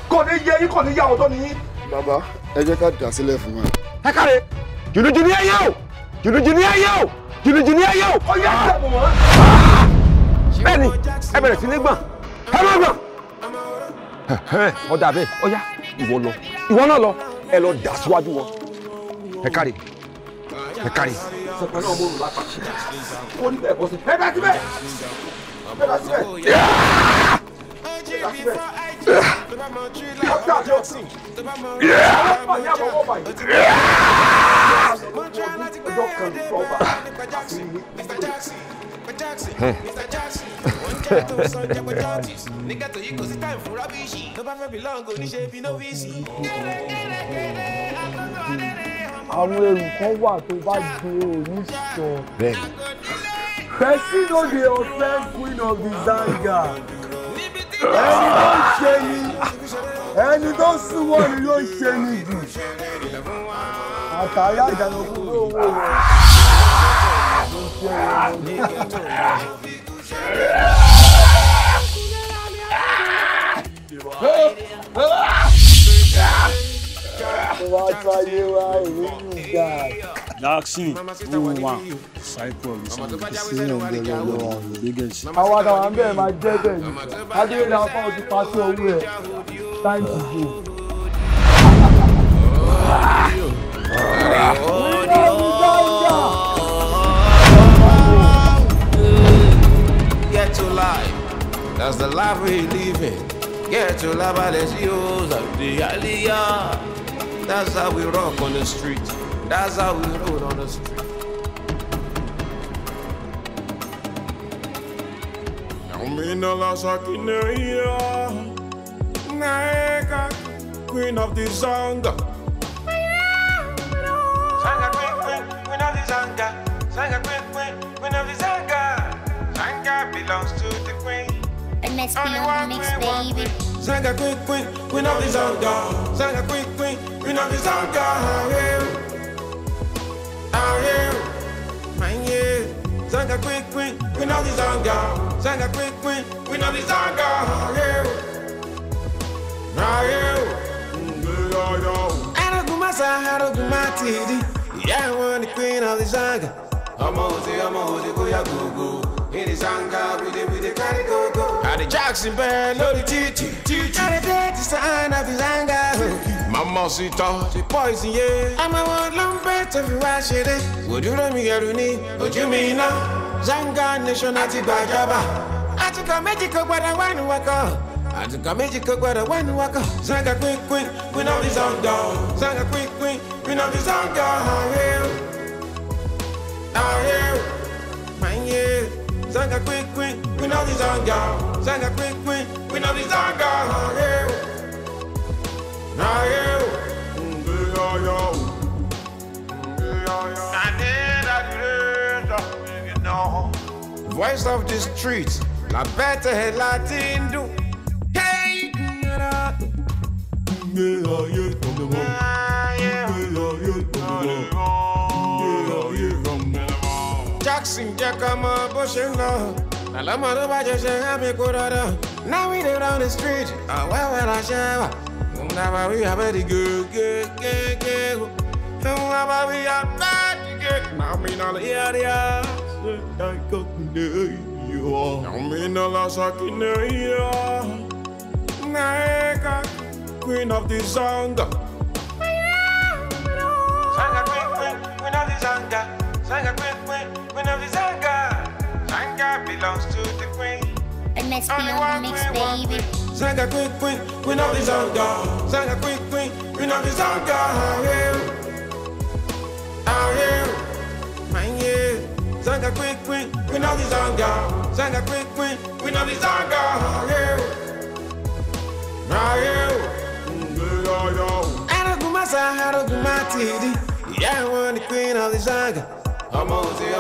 Kò ní yẹ yín, kò ní yẹ àwọn tó ní yín. Bàbá, ẹ jẹ́ ká dà sílẹ̀ fún wa. Ẹ káre, jìnnìjìnnì ẹyẹ o, jìnnìjìnnì ẹyẹ o, jìnnìjìnnì ẹyẹ o. Ọ̀yá ẹ bọ̀ wọ́n. Bẹ́ẹ̀ni, ẹ bẹ̀rẹ̀ sí ní gbọ̀n, ẹ má gbọ̀n. Ọ̀dà bẹ́ẹ̀, ọ̀yá ìwọ lọ, ìwọ náà lọ, ẹ lọ dà síwájú wọn. Ẹ káre, ẹ káre. Sọpẹ́ náà mo rò lápá. Ó ní bẹ́ẹ̀ bọ́ sí. Ẹ dá síbẹ̀. Ẹ dá síbẹ̀. Àwọn ẹrù kan wà tó bá gbé òní sọ. Person no dey offend queen of the zanga. Ẹni tó ń ṣe ni, ẹni tó súnmọ́ ni ló ń ṣe ni jù. Àtàrí àjànàkú ló wò rẹ̀. Ló ń ṣe ni. Jackson, 01, Cycle, biggest. Àwọn àtàwọn bẹ́ẹ̀ máa jẹ́ bẹ́ẹ̀ ni. Adéyẹ̀dá fáwọn ti pàṣẹ owó ẹ̀. Time to go. Get to life. That's the life we living. Get to life, let's use the aliyah. That's how we rock on the street. That's how we roll on the street. Queen of the Zanga. Zanga queen, queen, queen of the Zanga. Zanga queen, queen, queen of the Zanga. Zanga belongs to the queen. MSP on the mix, baby. Zanga queen, queen, queen of the Zanga. Zanga queen, queen, queen of the Zanga. Zanga queen, queen, queen of the Zanga. Zanga queen, queen, queen of the Zanga. Yeah, I want the queen of the Zanga. I'm Ozi, go go. In the Zanga, we the carry go go. At the Jackson band, no the TT, TT. At the sign of the Zanga. Mama sita, she poison, yeah. I'm a one lump of you wash it. Would you let me get me? Would you mean now? Zanga nation at Bajaba. I took a magical but I want to walk up. I took a magical but I want to walk up. Zanga queen, queen, queen of the Zanga. Zanga queen, queen, queen of the Zanga. Zanga queen, queen, queen of the Zanga. Zanga queen, queen, queen of the Zanga. Voice of the streets, la bête Latin. Hey, Jackson, Jackama, Bushina. Now we down the street. Where will I shower? Now we have a good, good, good, good. Now we are bad, good. Now we not area. Queen of the Zanga. Zanga, queen, queen, queen of the Zanga. Zanga, queen, queen, queen of the Zanga. Zanga belongs to the queen. MSP on the mix, baby. Zanga, queen, queen, queen of the Zanga. Zanga, queen, queen, queen of the Zanga. Zanga, queen, queen, queen of the Zanga. Zanga, queen, queen, queen of the Zanga. Yeah, I want the queen of the Zanga. I'm Ozi,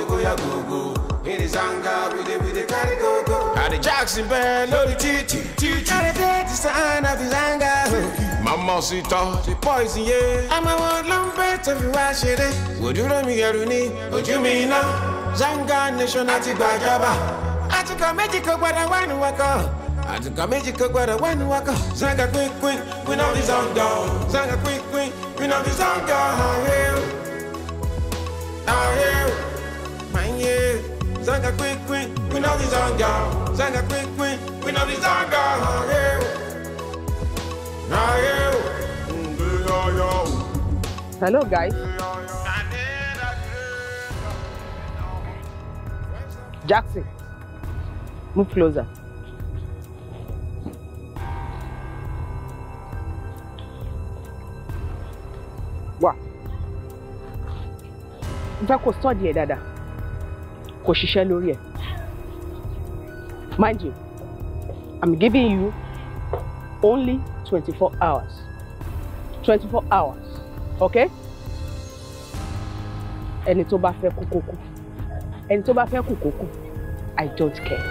go ya go go. In the Zanga, we the carry go go. At the Jackson band, no the TT, TT. At the sign of the Zanga. Mama sita, she poison, yeah. I'm a one lump of you wash it. Would you let me get me? Would you mean now? Zanga nation at the Bajaba. I took a magical but I want to walk up. I took a magical but I want to walk up. Zanga queen, queen, queen of the Zanga. Zanga queen, queen, queen of the Zanga. Zanga queen, queen, queen of the Zanga. Zanga queen, queen, queen of the Zanga. Hello guys. Jackson, move closer. Wá. Mo fẹ́ kó study ẹ̀ dáadáa. Kó ṣiṣẹ́ lórí ẹ̀. Mind you, I'm giving you only 24 hours. 24 hours, okay? Ẹni tó bá fẹ́ kú kó kú. Ẹni tó bá fẹ́ kú kó kú. I don't care.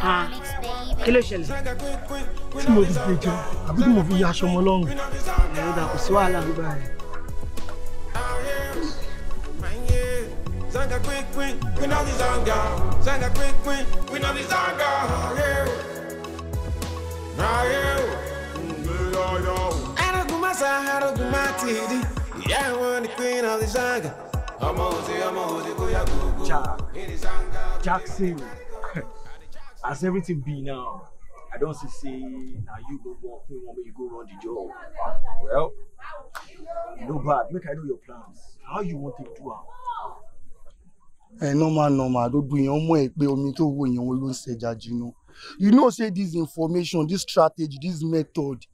Ah, kí ló ṣẹlẹ̀? Tí mo fi gbé jẹ, àbí tí mo fi ya aṣọ ọmọ lọ́rùn. Ẹ̀rọ dà kò sí wàhálà gbígbà rẹ̀. Zanga quick queen, queen of the Zanga. Zanga quick queen, queen of the Zanga. Aragumasa, Aragumatidi. Yeah, one the queen of the Zanga. Jackson, as everything be now, I don't see say now you go work, you want me you go run the job. Well, no bad. Make I know your plans. How you want to do am? Ẹ normal normal gbogbo èèyàn mọ̀ ẹ́ pé omi tó wo èèyàn ló ń ṣẹja jiná. You know say this information, this strategy, this method,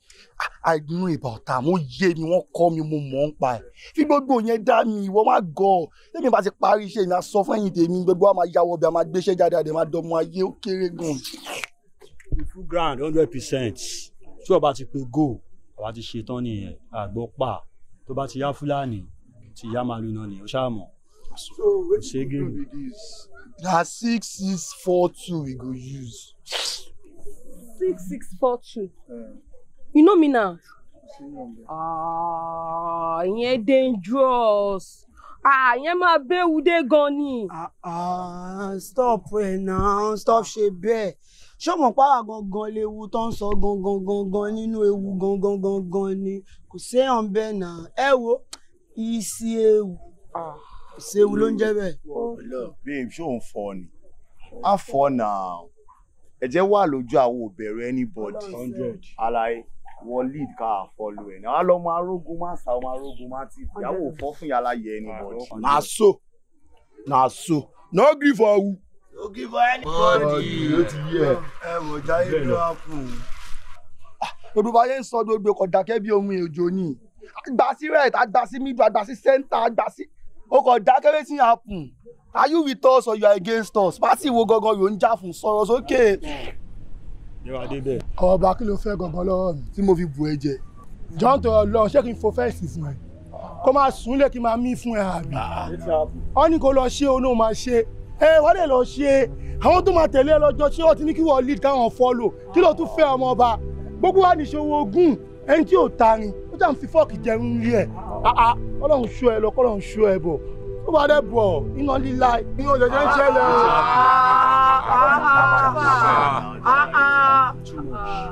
I know about am. Ó yé mi, wọ́n kọ́ mi, mo mọ̀ ń pa ẹ̀. Fi gbogbo yẹn dá mi, ìwọ má gọ̀ ọ́. Tẹ́mi bá ti parí iṣẹ́ mi, a sọ fún ẹ̀yìn tèmi, gbogbo wa máa yáwọ́ bí a máa gbéṣẹ́ jáde, àdè máa dánmọ́ ayé ó kéré gan. Full ground 100%. Tí o bá ti pe go, àwa ti ṣe tán nìyẹn, àgbọ̀ pa. Tó bá ti yá Fúlàní, ti yá màlúù náà nìyẹn, ó ṣáà mọ̀. So wetin we do be this? Na 6642 we go use. 6642. You know me now. Ah, ìyẹn dangerous. Ah, ìyẹn máa béwu dé gan ni. Ah, stop ẹ̀ now, stop ṣe bẹ́ẹ̀. Ṣé o mọ̀ pàrọ̀ gangan léwu tó ń sọ gangan gangan nínú ewu gangan gangan ni? Kò séèyàn bẹ́ẹ̀ náà. Ẹ wo, ìsì ewu. Ṣé ewu ló ń jẹ́ bẹ́ẹ̀? Babe, ṣé òun fọ ni? A fọ náà. Ẹ̀jẹ̀ wà lójú àwọn òbẹ̀rẹ̀ anybody. Alaye, wọ́n lead ká follow ẹ̀ náà. A lọ mọ arógun má sá, ọmọ arógun má tì. Ìyàwó ò fọ́ fún yàrá yẹ anybody. Na so, na so, no gree for who. No gree for anybody. Ó ti yẹ. Ẹ wò jáde ló wá fún un. Gbogbo bá yẹn ń sọ gbogbo kò dákẹ́ bí ohun èjò ni. Àgbà sí right, àgbà sí middle, àgbà sí center, àgbà sí. O kò dákẹ́ wetin happen. Are you with us or you are against us? Pátì wo gangan yóò ń jà fún sọ̀rọ̀ sókè. Ọba kí ló fẹ́ gangan lọ́wọ́ mi? Tí mo fi bù ẹ jẹ. John tó lọ ṣé kí n fo fẹ́ǹsì fún ẹ? Kó máa sùn lé kí n máa mí fún ẹ àbí? Wọ́n ní kó lọ ṣe òun náà máa ṣe. Ẹ wọ́n lè lọ ṣe. Àwọn tó máa tẹ̀lé ẹ lọ́jọ́ ṣé wọ́n ti ní kí wọ́n lead káwọn follow. Kí ló tún fẹ́ ọmọ ọba? Gbogbo wa nìṣòwò ogún ẹni tí ò ta ni. Ó jà ń fi fọ́ọ̀kì jẹun rí ẹ̀. Ọlọ́run ṣọ́ ẹ lọ, kọ́lọ́run ṣọ́ ẹ bọ̀. Ó bá dẹ̀ bọ̀ iná líla ní òjòjò ń ṣẹlẹ̀ o.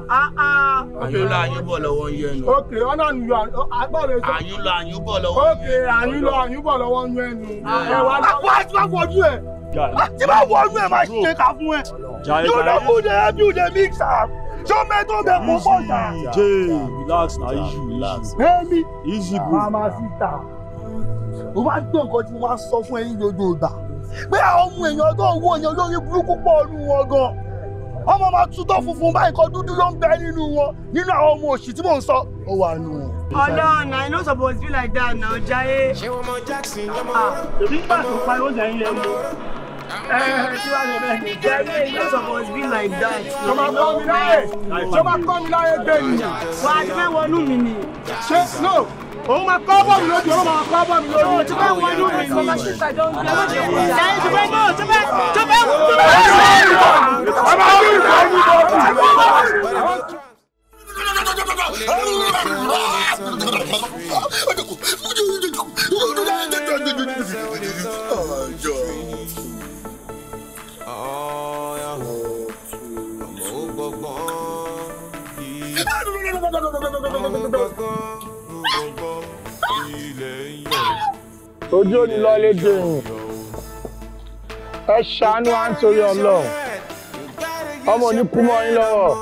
Àyúnlọ àyúnbọ̀ lọ́wọ́ ń yẹnu. Ok, ọ̀nà àyúnlọ àgbọ̀rẹ̀ sọ. Àyúnlọ àyúnbọ̀ lọ́wọ́ ń Ok, àyúnlọ àyúnbọ̀ lọ́wọ́ ń yẹnu. Ẹ wá lọ. Wá tí wàá wọnú ẹ̀. Tí wàá wọnú ẹ̀ máa ṣe ká fún ẹ. You no good dey help you dey mix am. Ṣé mẹ́tò bẹ̀ kó pọ̀ jà? Jay, relax na easy, relax. Èmi. Easy bro. Mama sita. Mo máa ń gbọ́ nǹkan tí mo máa ń sọ fún ẹ̀yin gbogbo ìgbà. Pé àwọn ọmọ èèyàn tó ń wo èèyàn lórí burúkú pọ̀ nù wọn gan. Ọmọ máa tutọ́ funfun báyìí kan dúdú ló ń bẹ nínú wọn nínú àwọn ọmọ òṣì tí mò ń sọ. Ó wà nù wọn. Ọlọ́run, I no suppose be like that now, Jaiye. Ṣé wọ́n mọ Jackson lọ́mọ? Èmi gbà tó pariwo sẹ́yìn lẹ́nu. Jaiye, no suppose be like that. Ṣé máa kọ́ mi láyè? Ṣé máa kọ́ mi láyè gbé ni? Wà á ti fẹ́ wọnú mi ni. Ṣé no? Òun máa kọ́ bọ̀ mi lójú, òun máa kọ́ bọ̀ mi lójú. Ti fẹ́ wọnú mi ni. Jaiye, ti fẹ́ mọ̀, ti fẹ́, ti fẹ́, ti fẹ́. Ojú ò ní lọ lé dèrò. Ẹ ṣàánú à ń torí Ọlọ́run. Ọmọ ò ní kú mọ́ yín lọ́wọ́.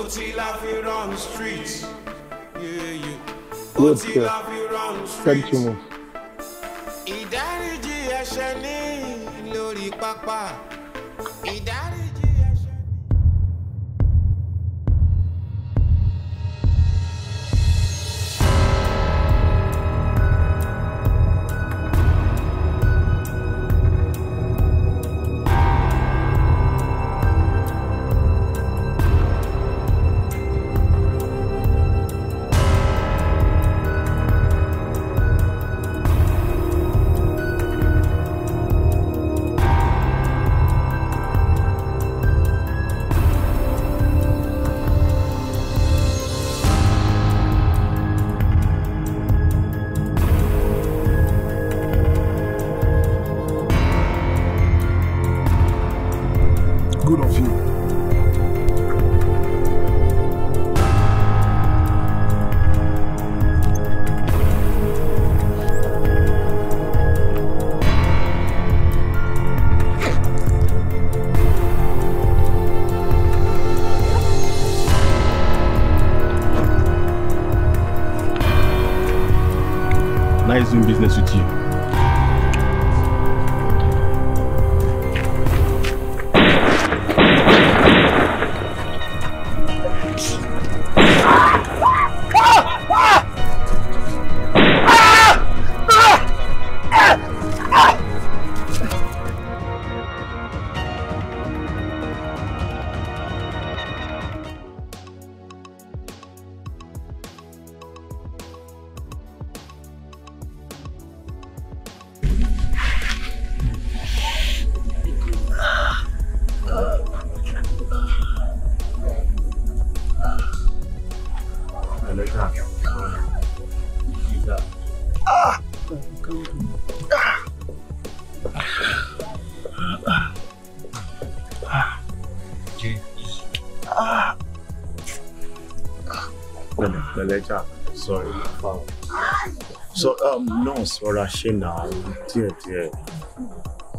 Oti la fi run street. Yeah, yeah. Good Oti girl. la fi run Thank street. you, move. Ìdáríjì ẹ̀ṣẹ̀ ní lórí pápá. Ìdáríjì ẹ̀ṣẹ̀. Good of you. Nice doing business with you. Pẹ̀lẹ́, sorry. So, nurse, rọra ṣe náà díẹ̀ díẹ̀.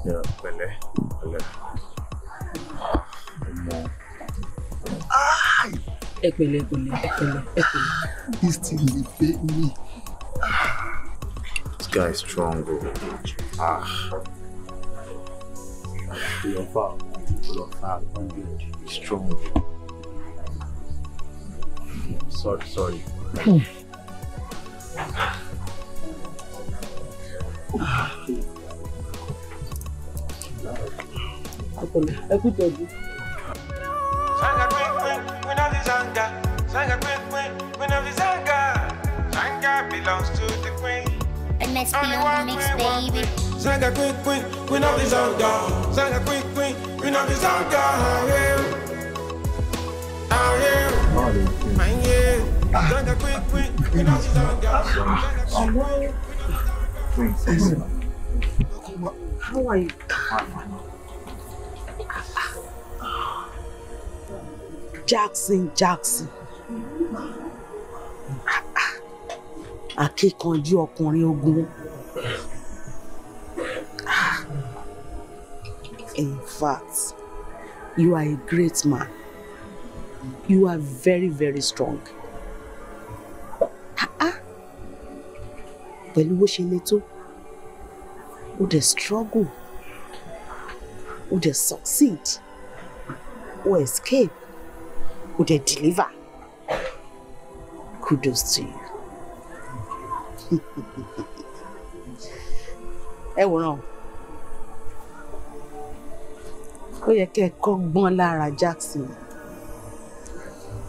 Yeah, pẹ̀lẹ́, pẹ̀lẹ́. Ọmọ. Ẹ pẹ̀lẹ́, pẹ̀lẹ́, ẹ pẹ̀lẹ́, ẹ pẹ̀lẹ́. This thing dey pain me. This guy is strong o. Ah. Your foul. Your foul. He's strong. Sorry, sorry. Ẹ pẹ̀lẹ́, ẹ kú ìtọ́jú. Zanga queen queen, queen of the Zanga. Zanga queen queen, queen of the Zanga. Zanga belongs to the queen. MSP on the mix, baby. Zanga queen queen, queen of the Zanga. Zanga queen queen, queen of the Zanga. Ah yeah, ah yeah, yeah. Zanga queen queen, queen of the Zanga. Zanga queen queen. How are you? Jackson, Jackson. Akíkanjú ọkùnrin ogun. In fact, you are a great man. You are very, very strong. Pẹ̀lú bó ṣe le tó, o dẹ̀ struggle, o dẹ̀ succeed, o escape, o dẹ̀ deliver. Kudos to you. Ẹ wòran o, ó yẹ kẹ́ ẹ kọ́gbọ́n lára Jackson.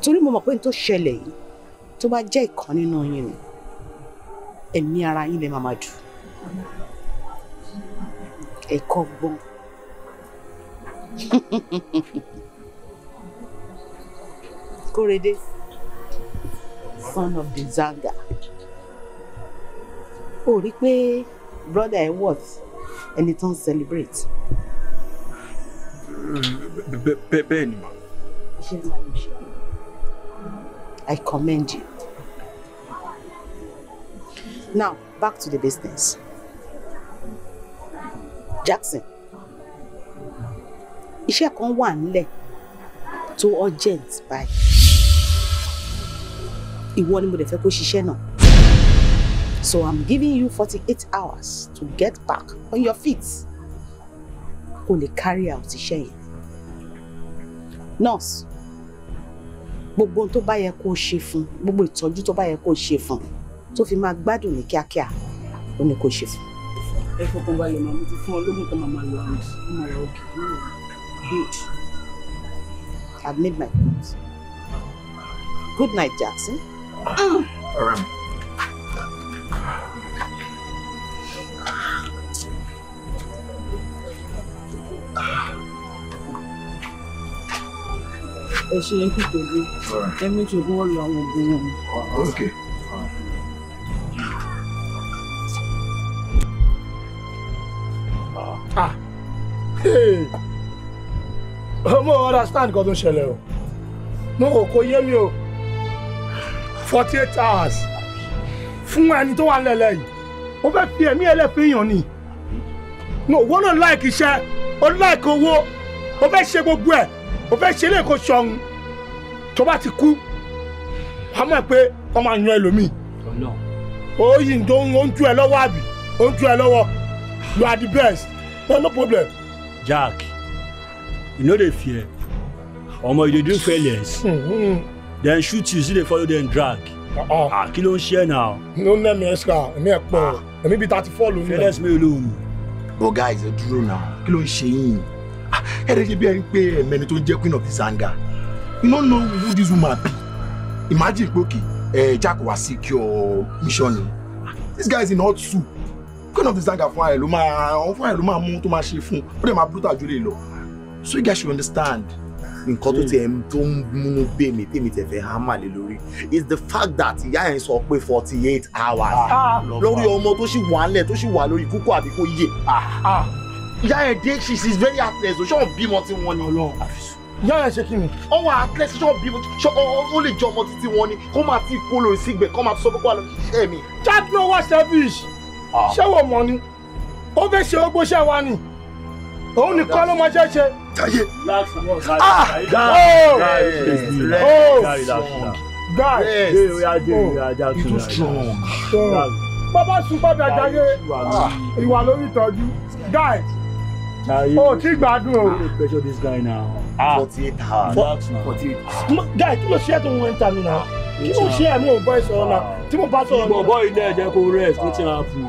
Torí mo mọ̀ pé n tó ṣẹlẹ̀ yìí tó bá jẹ́ ìkan nínú yín ni, ẹ̀mí ara yín lè máa máa dù. Ẹ kọ́gbọ́n. Kórèdé, son of the Zanga. Ó rí pé brother ẹ worth ẹni tó ń celebrate. Bẹ́ẹ̀ ni mà. Iṣẹ́ ńlá ló ṣe. I commend you. Now, back to the business. Jackson, iṣẹ́ kan wà nílẹ̀ tó urgent báyìí. Ìwọ ni mo dẹ̀ fẹ́ kó ṣiṣẹ́ náà. So I'm giving you 48 hours to get back on your feet. Kó lè carry out iṣẹ́ yẹn. Nurse, gbogbo ohun tó bá yẹ kó ṣe fún, gbogbo ìtọ́jú tó bá yẹ kó ṣe fún, tó fi máa gbádùn ní kíákíá, ó ní kó ṣe fún. Ẹ fọkàn balẹ̀ màá, mo ti fún ọ lóògùn tó máa máa lo àrùn, ó máa wà òkè. Good. I've made my point. Good night, Jackson. All right. Ẹ ṣe é kú tòjú. Ẹ méjì ogún wọ́n lo àwọn oògùn wọn. Okay. Ah. Hey. Mo understand nǹkan tó ń ṣẹlẹ̀ o. Mo kò kó yé mi o. 48 hours fún ẹni tó wà nílẹ̀ yìí. Ó fẹ́ fi ẹ̀mí ẹlẹ́fẹ̀ẹ́yàn ni. No, wọ́n náà láìkì iṣẹ́, ó láìkì owó, ó fẹ́ ṣe gbogbo ẹ̀, ó fẹ́ ṣe lẹ́ẹ̀kọ́ ṣọ̀hún. Tó bá ti kú, wàá mọ̀ pé wọ́n máa yan ẹlòmíì. Ó yìí tó ń tú ẹ lọ́wọ́ àbí? Ó ń tú ẹ lọ́wọ́. You are the best. No, no problem. Jack, you no dey fear. Omo, you dey do fearless. Dem shoot you, still dey follow dem drag. Ah, kí ló ń ṣe now? No name extra, èmi ẹ̀ pọ̀, èmi bíi 34 ló ń lọ. Fearless mi ò lóhùn. But guys, ẹ dúró now, kí ló ń ṣe yín? Ẹ dẹ̀ ṣe bí ẹni pé ẹ̀mẹ́ni tó ń jẹ́ queen of the Zanga. You no know who this woman be. Imagine pé okay, Jack wa secure mission ni. This guy is in hot soup. Queen of the Zanga fún ara ẹ̀ ló máa mú tó máa ṣe fún. Ó dẹ̀ máa brutal jù lè lọ. So you guys should understand. Nǹkan tó tiẹ̀ tó ń múnú bẹ́ mi tèmi tẹ̀ fẹ́ hámà lé lórí is the fact that ìyá yẹn sọ pé 48 hours lórí ọmọ tó sì wà ńlẹ̀ tó sì wà lórí kúkú àbí kó yè. Ìyá yẹn dé, she is very heartless o, ṣé òun bímọ tí wọ́n ni. Ìyá yẹn ṣe kí ni. Ó wà heartless, ṣé òun bímọ, ṣé ó lè jọ ọmọ títí wọn ni kó máa ti kó lórí sígbẹ̀ kó máa sọ pé kó wà lórí iṣẹ́ mi. Jack no wa selfish, ṣé wò mọ̀ ni, ó fẹ́ ṣe ogbó ṣẹ́ wa ni, òun nìkan ló máa ṣe é ṣe. Jaiye. Ah! Oh! Oh! Guy! You too strong. Bàbá sùn padà Jaiye. Ìwà lórí ìtọ́jú. Guy! O ti gbádùn o. Pressure this guy now. 48 hours. 48 hours. Guy, kí ló ṣe é tó ń wọ́n ń ta mi náà? Kí ló ṣe é mi ò bọ́ ìsọ̀rọ̀ náà? Tí mo bá sọ̀rọ̀ náà. Bọ̀bọ̀ ilé ẹ̀jẹ̀ kò rest, wetin happen?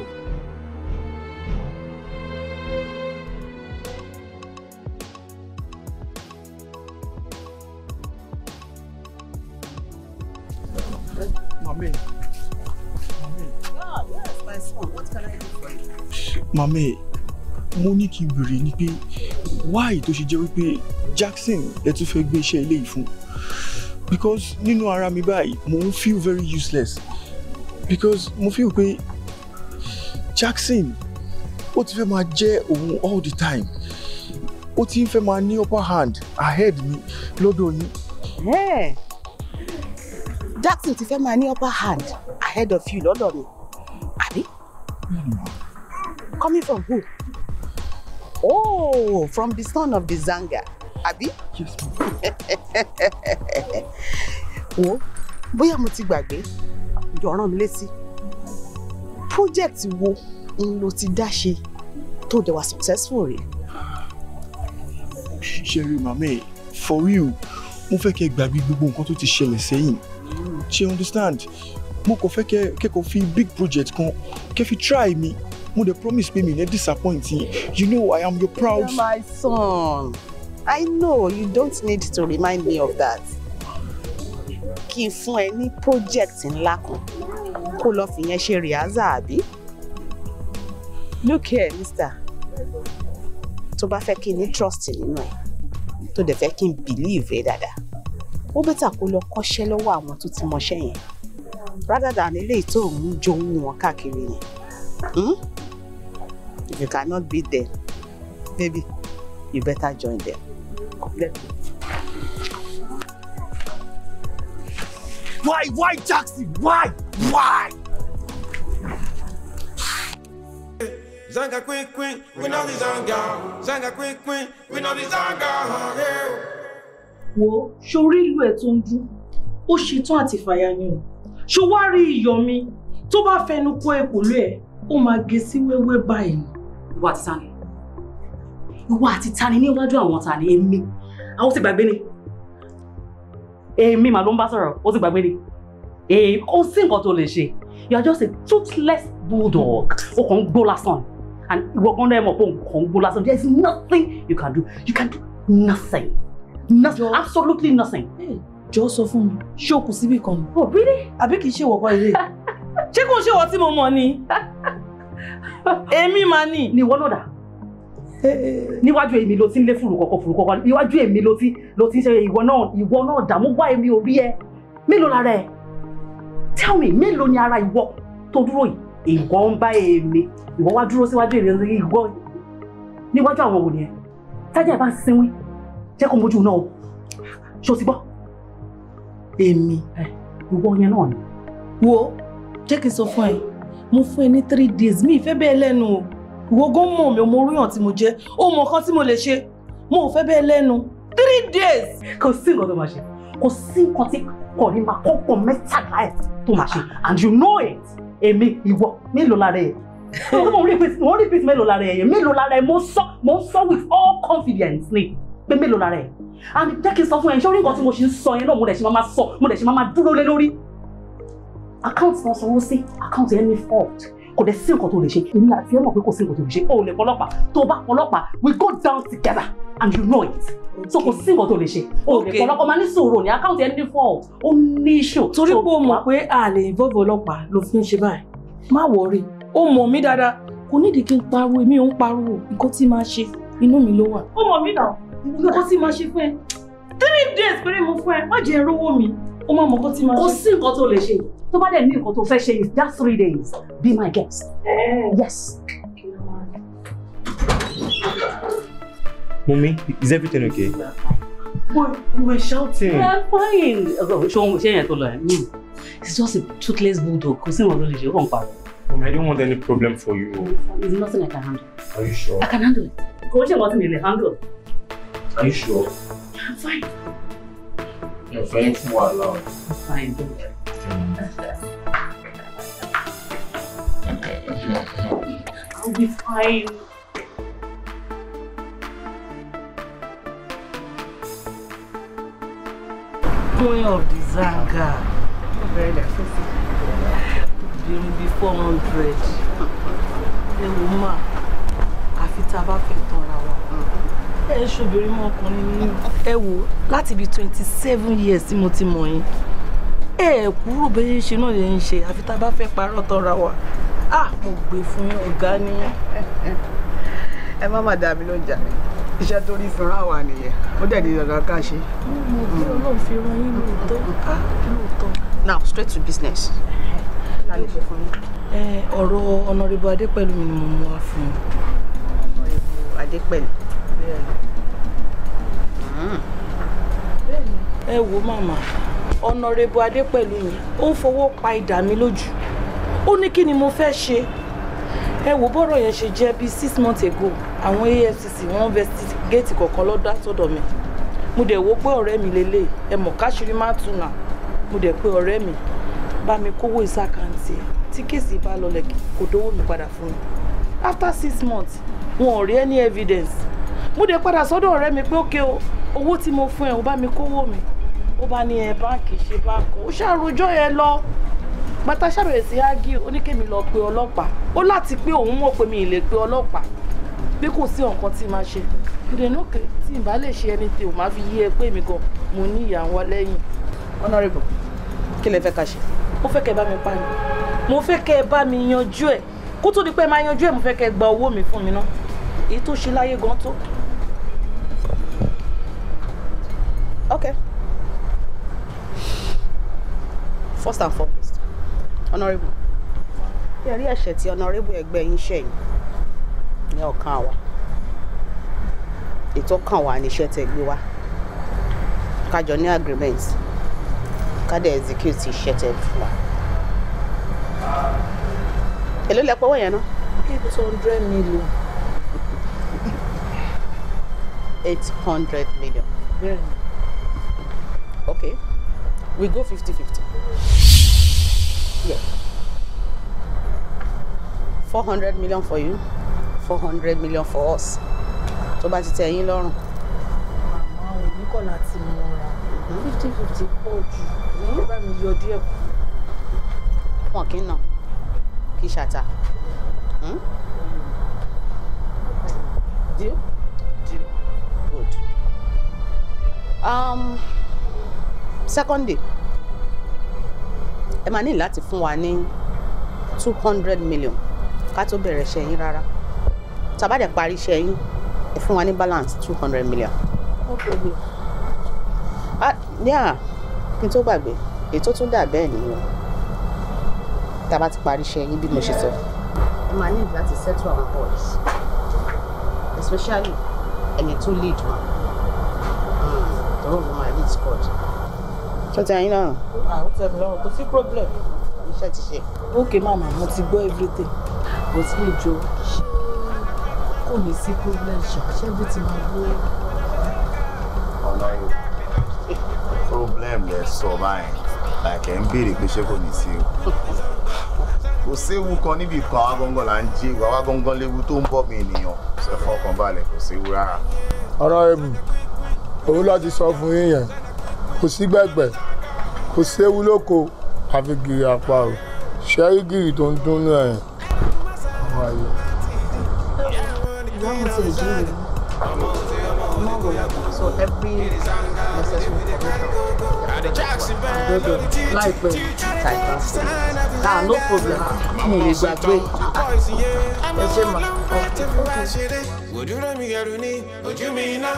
Mami. Oh, yes, my son. What can I do for you? Mami, mo ní kí n béèrè ni pé why tó ṣe jẹ́ wípé Jackson lẹ tún fẹ́ gbé iṣẹ́ ilé yìí fún? Because nínú ara mi báyìí, mo ń feel very useless. Because mo feel pé Jackson ó ti fẹ́ máa jẹ́ òun all the time. Ó ti ń fẹ́ máa ní upper hand ahead mi lọ́dọ̀ yín. Yeah. Jackson ti fẹ́ máa ní upper hand ahead of you lọ́dọ̀ mi, àbí? Coming from who? Oh, from the son of the Zanga, àbí? Yes, ma'am. Wo, bóyá mo ti gbàgbé, jọ̀ọ́ rán mi létí. Project wo n lo ti dá ṣe tó dẹ̀ wá successful rí? Ṣẹ́rí màmí, for real, mo fẹ́ kẹ́ gbàgbé gbogbo nǹkan tó ti ṣẹlẹ̀ sẹ́yìn. Ṣé understand? Mo kàn fẹ́ kẹ́kọ̀ọ́ fi big project kan, kẹ́ fi try mi. Mo dey promise pé mi ní disappoint yín. You know I am your proud. You're my son. I know you don't need to remind me of that. Kí n fún ẹ ní project ńlá kan kó lọ fìyẹn ṣe rìhásà àbí? Look here, mister. Tó bá fẹ́ kí n ní trust nínú ẹ, tó dẹ̀ fẹ́ kí n believe ẹ dáadáa, ó bẹ́tà kó lọ kọ́ṣẹ́ lọ́wọ́ àwọn tó ti mọṣẹ́ yẹn rather than eléyìí tó ń jowú wọn káàkiri yẹn. Hmm? If you cannot beat them, maybe you better join them. Let's go. Why Jackson? Why? Why? Zanga queen queen, we know the Zanga. Zanga queen queen, we know the Zanga. Wo, sórí ìlú ẹ̀ tó ń dún, ó ṣetán àti fàyà ni o. Ṣó wá rí iyọ̀ mi tó bá fẹnu kó ekòló ẹ̀, ó máa gé sí wẹ́wẹ́ báyìí. Ìwọ àti tani? Ìwọ àti tani níwájú àwọn tani? Èmi. Àwọn ti gbàgbé ni. Èmi mà ló ń bá sọ̀rọ̀, ó ti gbàgbé ni. Èmi kò sí nǹkan tó lè ṣe. You are just a toothless bulldog. O kàn ń gbó lásán. And ìwọ gan náà mọ̀ pé o kàn ń gbó lásán. There is nothing you can do. You can do nothing. Nothing. Absolutely nothing. Jọ̀ọ́ sọ fún mi, ṣé o kù síbì kan ni? Oh, really? Àbí kìí ṣe ìwọ kọ́ ilé? Ṣé kò ṣe ìwọ tí mo mọ̀ ni? Èmi máa ní. Ni ìwọ náà dà. Níwájú èmi ló ti ń lé fùrùkọ̀kọ̀. Níwájú èmi ló ti ń ṣe ìwọ náà dà. Mo wá èmi ò rí ẹ. Mélòó lára ẹ? Tell me, mélòó ni ara ìwọ tó dúró yìí? Ìwọ ń bá èmi. Ìwọ wá dúró síwájú èmi ìwọ. Níwájú àwọn wò ni ẹ? Tájà ẹ bá ń sinwín, jẹ́ kó mojú náà o. Ṣé o ti gbọ́? Èmi. Ìwọ yẹn náà ni. Wo, jẹ́ kí n sọ fún ẹ, mo fún ẹ ní 3 days, mi ìfẹ́ bẹ́ẹ̀ lẹ́nu o. Ìwọ gan mọ̀ mi, o mọ oríyàn tí mo jẹ́, o mọ nǹkan tí mo lè ṣe, mo ò fẹ́ bẹ́ẹ̀ lẹ́nu. 3 days! Kò sí nǹkan tó máa ṣe, kò sí nǹkan tí kò ní máa kọ́kọ́ mẹ́tàlá ẹ̀ tó máa ṣe, and you know it. Èmi, ìwọ, mélòó lára ẹ̀? Mo repeat mélòó lára ẹ̀, mélòó lára ẹ̀, mo sọ with all confidence ni pé mélòó lára ẹ̀. And jẹ́ kí n sọ fún ẹ, ṣé orí nǹkan tí mo ṣe ń sọ yẹn náà mo dẹ̀ ṣe máa sọ, mo dẹ̀ ṣe máa dúró lé lórí. Àkáǹtì náà sanwó sí, àkáǹtì yẹn ní fault. Kò dẹ̀ sí nǹkan tó lè ṣe. Èmi àti ẹ mọ̀ pé kò sí nǹkan tó lè ṣe. O ò lè pọlọ́pàá. Tó o bá pọlọ́pàá, we go down together and you know it. So kò sí nǹkan tó lè ṣe. O ò lè pọlọ́pàá, máa ní sùúrù ní àkáǹtì yẹn ní fault. Ó ní issue. Torí pé o mọ̀ pé a lè involve ọlọ́pàá ló fi ń ṣe báyìí. Má worry, o mọ̀ mí dáadáa. Kò nídìí kí n pariwo, èmi ò ń pariwo. Nǹkan tí máa ṣe, inú mi ló wà. O mọ̀ mí náà. Nǹkan tí máa ṣe fún ẹ. 3 days péré mo fún ẹ, má jẹ́ rówó mi. Ó máa mọ̀ nǹkan tí máa ṣe. Kò sí nǹkan tó lè ṣe. Tó bá dẹ̀ ní nǹkan tó fẹ́ ṣe is that 3 days, be my guest. Yes. Mummy, is everything okay? Boy, you were shouting. Yeah, fine. Ṣé yẹn tó lọ ẹ̀? It's just a toothless bulldog. Kò sí nǹkan tó lè ṣe, ó kàn pariwo. Mummy, I don't want any problem for you. It's nothing I can handle. Are you sure? I can handle it. Kò ṣe nǹkan tí mi lè handle. Are you sure? I'm fine. You're fine too loud. I'm fine, don't worry. I'll be fine. Queen of the Zanga. Obìnrin bíi 400. Ẹ wo mà, àfi tá a bá fẹ́ tanra wa. Ẹ ṣobìnrin mọ́ ọkùnrin nínú. Ẹ wo, láti bíi 27 years tí mo ti mọ̀ yín. Ẹ kúrò bẹ́ẹ̀ ṣe náà lè ń ṣe, àfi tá a bá fẹ́ parọ́ tanra wa. Ah, mo gbé fún ọ̀gá ni. Ẹ má má dà mí ló ń jà mí. Iṣẹ́ tó rí fúnra wa nìyẹn. Ó dẹ̀ di dandan ká ṣe. Mo mọ̀ pé Ọlọ́run fi rán yín lóòótọ́. Ah, lóòótọ́. Now, straight to business. Ọ̀rọ̀ Honorable Adépẹ̀lú mi ni mo mú wá fún un. Honorable Adépẹ̀lú. Bẹ́ẹ̀ni. Ẹ wo màmá, Honorable Adépẹ̀lú mi, ó ń fọwọ́ pa idà mi lójú. Ó ní kí ni mo fẹ́ ṣe? Ẹ wo bọ́rọ̀ yẹn ṣe jẹ́ bíi 6 months ago, àwọn AFCC wọ́n investigate kọ̀ọ̀kan lọ́dọ̀ àtọ̀dọ̀ mi. Mo dẹ̀ wo pé ọ̀rẹ́ mi lélẹ̀, ẹ mọ̀ káṣírí má tùnà. Mo dẹ̀ pé ọ̀rẹ́ mi bá mi kówó ìsàkáǹtì ẹ̀ tí kéèsì bá lọlẹ̀ kò dówó mi padà fún mi. After 6 months, wọn ò rí any evidence. Mo dẹ̀ padà sọ́dọ̀ ọ̀rẹ́ mi pé ókè o, owó tí mo fún ẹ, ó bá mi kówó mi. Ó bá ní ẹ báǹkì ṣe báǹkì. Ó ṣàròjọ́ yẹn lọ. Bàtà ṣàbẹ̀rẹ̀ sí ágí oníkèmí lọ pe ọlọ́pàá. Ó láti pé òun mọ̀ pé mi ì lè pe ọlọ́pàá. Bí kò sí nǹkan tí màá ṣe. Ìdènà òkè tí n bá lè ṣe anything, ò máa fi yí ẹ pé mi gan mo ní ìyá wọn lẹ́yìn. Honorable, kí lẹ fẹ́ ká ṣe? Mo fẹ́ kẹ́ bá mi pa ni. Mo fẹ́ kẹ́ bá mi yanjú ẹ̀. Kó tó di pé máa yanjú ẹ̀, mo fẹ́ kẹ́ gba owó mi fún mi ná. Èyí tó ṣe láyé gan tó. Okay. First and foremost, Honorable, ẹ rí ẹ̀ṣẹ̀ tí Honorable ẹgbẹ́ yín ṣẹ̀ yín ní ọ̀kan àwa. Ètò kan wà ní iṣẹ́ tẹ́ gbé wá. Ká jọ ní agreement, ká dẹ̀ execute iṣẹ́ tẹ́ fún wa. Èló lẹ pọ́wọ́ yẹn náà? 800 million. 800 million. Bẹ́ẹ̀ni. Okay, we go 50-50. Yeah. 400 million for you, 400 million for us. Tó bá ti tẹ́ yín lọ́rùn. Màmá ò ní kọ̀ láti mọ́ra. 50-50 pọ̀ jù. Ẹ bá mi yọ díẹ̀ kù. Wọn kì í nà, kì í ṣàtà. Deal? Deal. Good. Secondly, ẹ máa ní láti fún wa ní 200 million ká tó bẹ̀rẹ̀ iṣẹ́ yín rárá. Tá bá dẹ̀ parí iṣẹ́ yín, ẹ fún wa ní balance 200 million. No problem. Ah, yeah, kí n tó gbàgbé, ètò tún dà bẹ́ẹ̀ nìyẹn. Tá bá ti parí iṣẹ́ yín bí mo ṣe sọ. Ẹ máa ní láti settle our boys, especially ẹni tó lead wa. Tọ́rọ̀ ló máa lead squad. Ṣé o ti ẹyin lọ́rùn? Ah, ó tẹ́ mi lọ́rùn, kò sí problem. Iṣẹ́ ti ṣe. Okay mama, mo ti gbọ́ everything. But ní ìjọ, ṣé kò ní sí problem ṣá? Ṣé everything máa gbó? Ọ̀nà yìí, problem lẹ sọ báyìí, like ẹ̀ ń béèrè pé ṣé kò ní sí o. Kò séwu kan níbi kan, àwa gangan là ń jẹ́ ewu, àwa gangan léwu tó ń bọ̀ mí ènìyàn. Ṣé fọkàn balẹ̀, kò séwu rárá. Honorable, òun láti sọ fún yín yẹn, kò sí gbẹ̀gbẹ̀, kò séwu lóko, àfi gìrì àparò, ṣẹ́rí gìrì tó ń dún náà yẹn. Àwọn ayé. Ìyá mo ti ẹ̀jú rẹ̀. Má wọ̀ so every necessary information. Dọ́dọ̀ láìpẹ́. Ah, no problem. Mi ò lè gbàgbé. Ẹ ṣé mà. Ojú mi ẹrù ni ojú mi iná.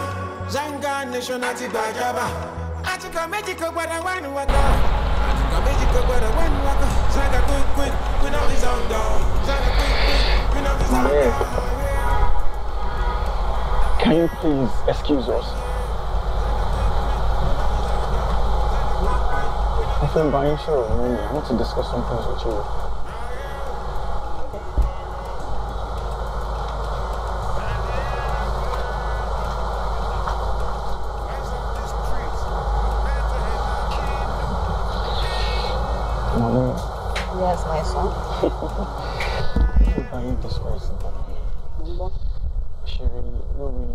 Zanga nation àti gbàjábà. Àtìkọ́ méjì kò gbọ́dọ̀ wá ní wákà. Àtìkọ́ méjì kò gbọ́dọ̀ wá ní wákà. Zanga queen queen queen of the Zanga. Zanga queen queen queen of the Zanga. Can you please excuse us? I think by sure, I want to discuss some things with you. Mommy. Yes, my son. Can you discuss something? Ṣeré lórí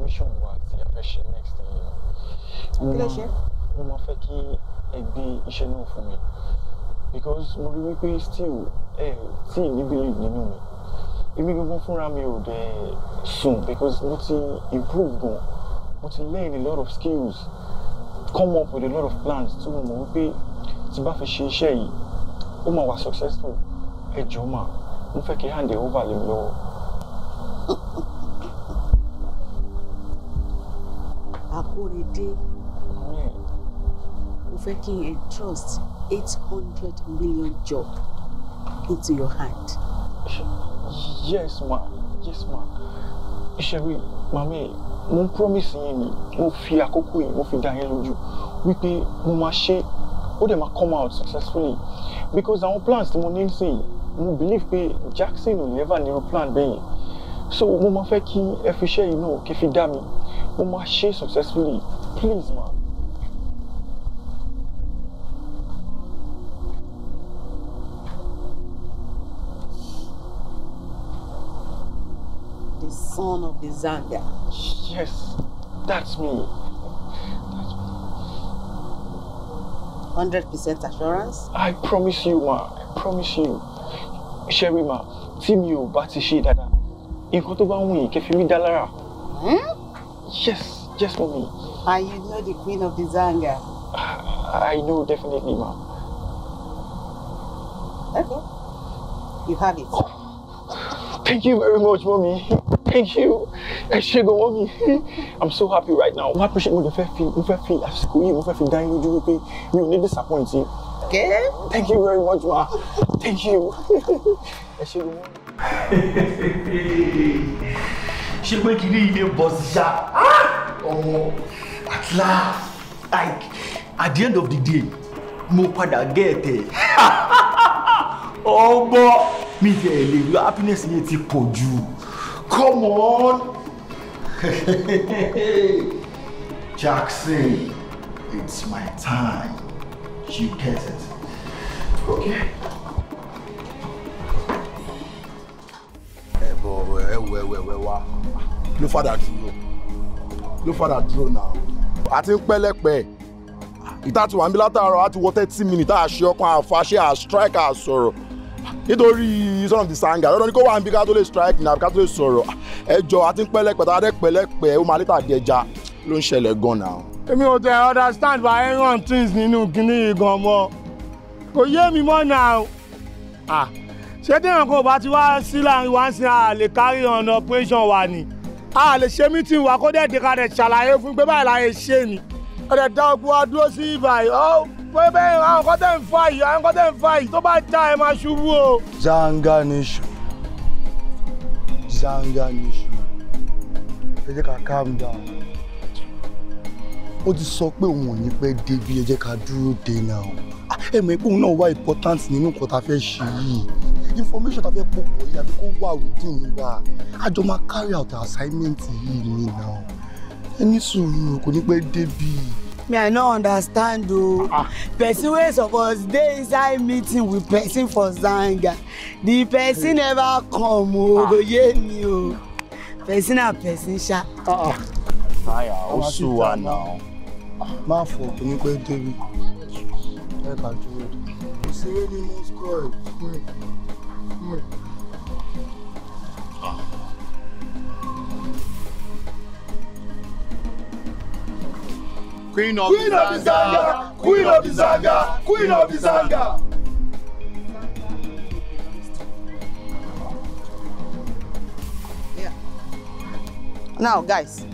mission wa tí a fẹ́ ṣe next year. Kí ló ṣe? Mo máa fẹ́ kí ẹ gbé iṣẹ́ náà fún mi because mo rí wípé still ẹ tí ní believe nínú mi. Èmi gangan fúnra mi ò dẹ̀ sùn because mo ti improve gan. Mo ti learn a lot of skills, come up with a lot of plans tí mo mọ̀ wípé tí bá fi ṣe iṣẹ́ yìí, ó máa wà successful. Ẹ jọ̀ọ́ mà, mo fẹ́ kí hand it over lé mi lọ́wọ́. Akórèdé, mo fẹ́ kí n entrust 800 million job into your hand. Yes ma, yes ma. Ṣebí màmí, mo promise yín ni, mo fi àkókò yìí, mo fi dá yín lójú wípé mo máa ṣe, ó dẹ̀ máa come out successfully because àwọn plans tí mo ní sí, mo believe pé Jackson ò lè ever ní irú plan bẹ́ẹ̀ yẹn. So mo máa fẹ́ kí ẹ fi iṣẹ́ yìí náà kí fi dá mi, mo máa ṣe successfully, please ma. The son of the Zanga. Yes, that's me. 100% assurance? I promise you, ma. I promise you. Sherry, ma, tí mi ò bá ti ṣe dáadáa, nǹkan tó bá wù yín kẹ́ fi mí dá lára. Yes, yes, mommy. And you know the queen of the Zanga? I know, definitely, ma. Okay. You have it. Oh, thank you very much, mommy. Thank you. Ẹ ṣé gan, mommy. I'm so happy right now. Mo appreciate mo fẹ́ fi àsìkò yìí, mo fẹ́ fi dá yín lójú wípé mi ò ní disappoint yín. Okay. Thank you very much, ma. Thank you. Ẹ ṣé gan, mommy. Ṣé pé kí ní ilé bọ́ sí ṣá? Ọmọ, at last, like, at the end of the day, mo padà get ẹ̀. Ọmọ, mi ti ẹ̀ lè rí happiness yẹn ti pọ̀ jù. Come on! Jackson, it's my time. You get it. Okay. Ẹ wẹ wẹ wẹ wá. Ló fàdà dúró. Ló fàdà dúró náà. A ti ń pẹ́ lẹ́pẹ́. Ìta ti wà níbí látàárọ̀, a ti wọ 30 minutes, a ṣe ọkàn àfàṣe, a strike, a sọ̀rọ̀. Nítorí son of the Zanga, lọ́dọ̀ ni kó wà níbí ká tó lè strike ní àbí ká tó lè sọ̀rọ̀. Ẹ jọ, a ti ń pẹ́ lẹ́pẹ́, tá a dẹ́ pẹ́ lẹ́pẹ́, ó máa létà di ẹja ló ń ṣẹlẹ̀ gan náà. Èmi ò tẹ understand why aaron twins nínú kinní yìí gan mọ́. Kò yé mi mọ́ náà. Ah, ṣé téèyàn kò bá ti wá sí láàrin wá sí a lè carry on operation wa ni. A lè ṣe meeting wa kó dẹ̀ dé ká dẹ̀ ṣàlàyé fún pé báyìí láyé ṣe ni. Ó dẹ̀ dá ogun wa dúró sí ibà yìí. Ó pé bẹ́ẹ̀ àwọn kan tẹ̀ ń fà yìí, àwọn kan tẹ̀ ń fà yìí tó bá já ẹ máa ṣubú o. Zanga Nation. Zanga Nation. Ẹ jẹ́ ká calm down. Ó ti sọ pé òun ò ní pẹ́ débi, ẹ jẹ́ ká dúró dé náà. Ẹ mọ̀ pé òun náà wá important nínú nǹkan tá a fẹ́ ṣe yìí. Information tá a fẹ́ pòpọ̀ yìí àbí kó wà within wa. A jọ máa carry out assignment yìí ni náà. Ẹ ní sùúrù, kò ní pẹ́ débi. Me, I no understand o. Person wey suppose dey inside meeting with person for Zanga, the person never come o. Kò yé mi o. Person na person ṣá. Táyà ó sú wa náà. Má fọ̀, kò ní pẹ́ débi. Ẹ ká dúró dé. Kò ṣeré ní Moscow. Queen of Queen of the Zanga! Queen of the Zanga! Queen of the Zanga! Yeah. Now, guys,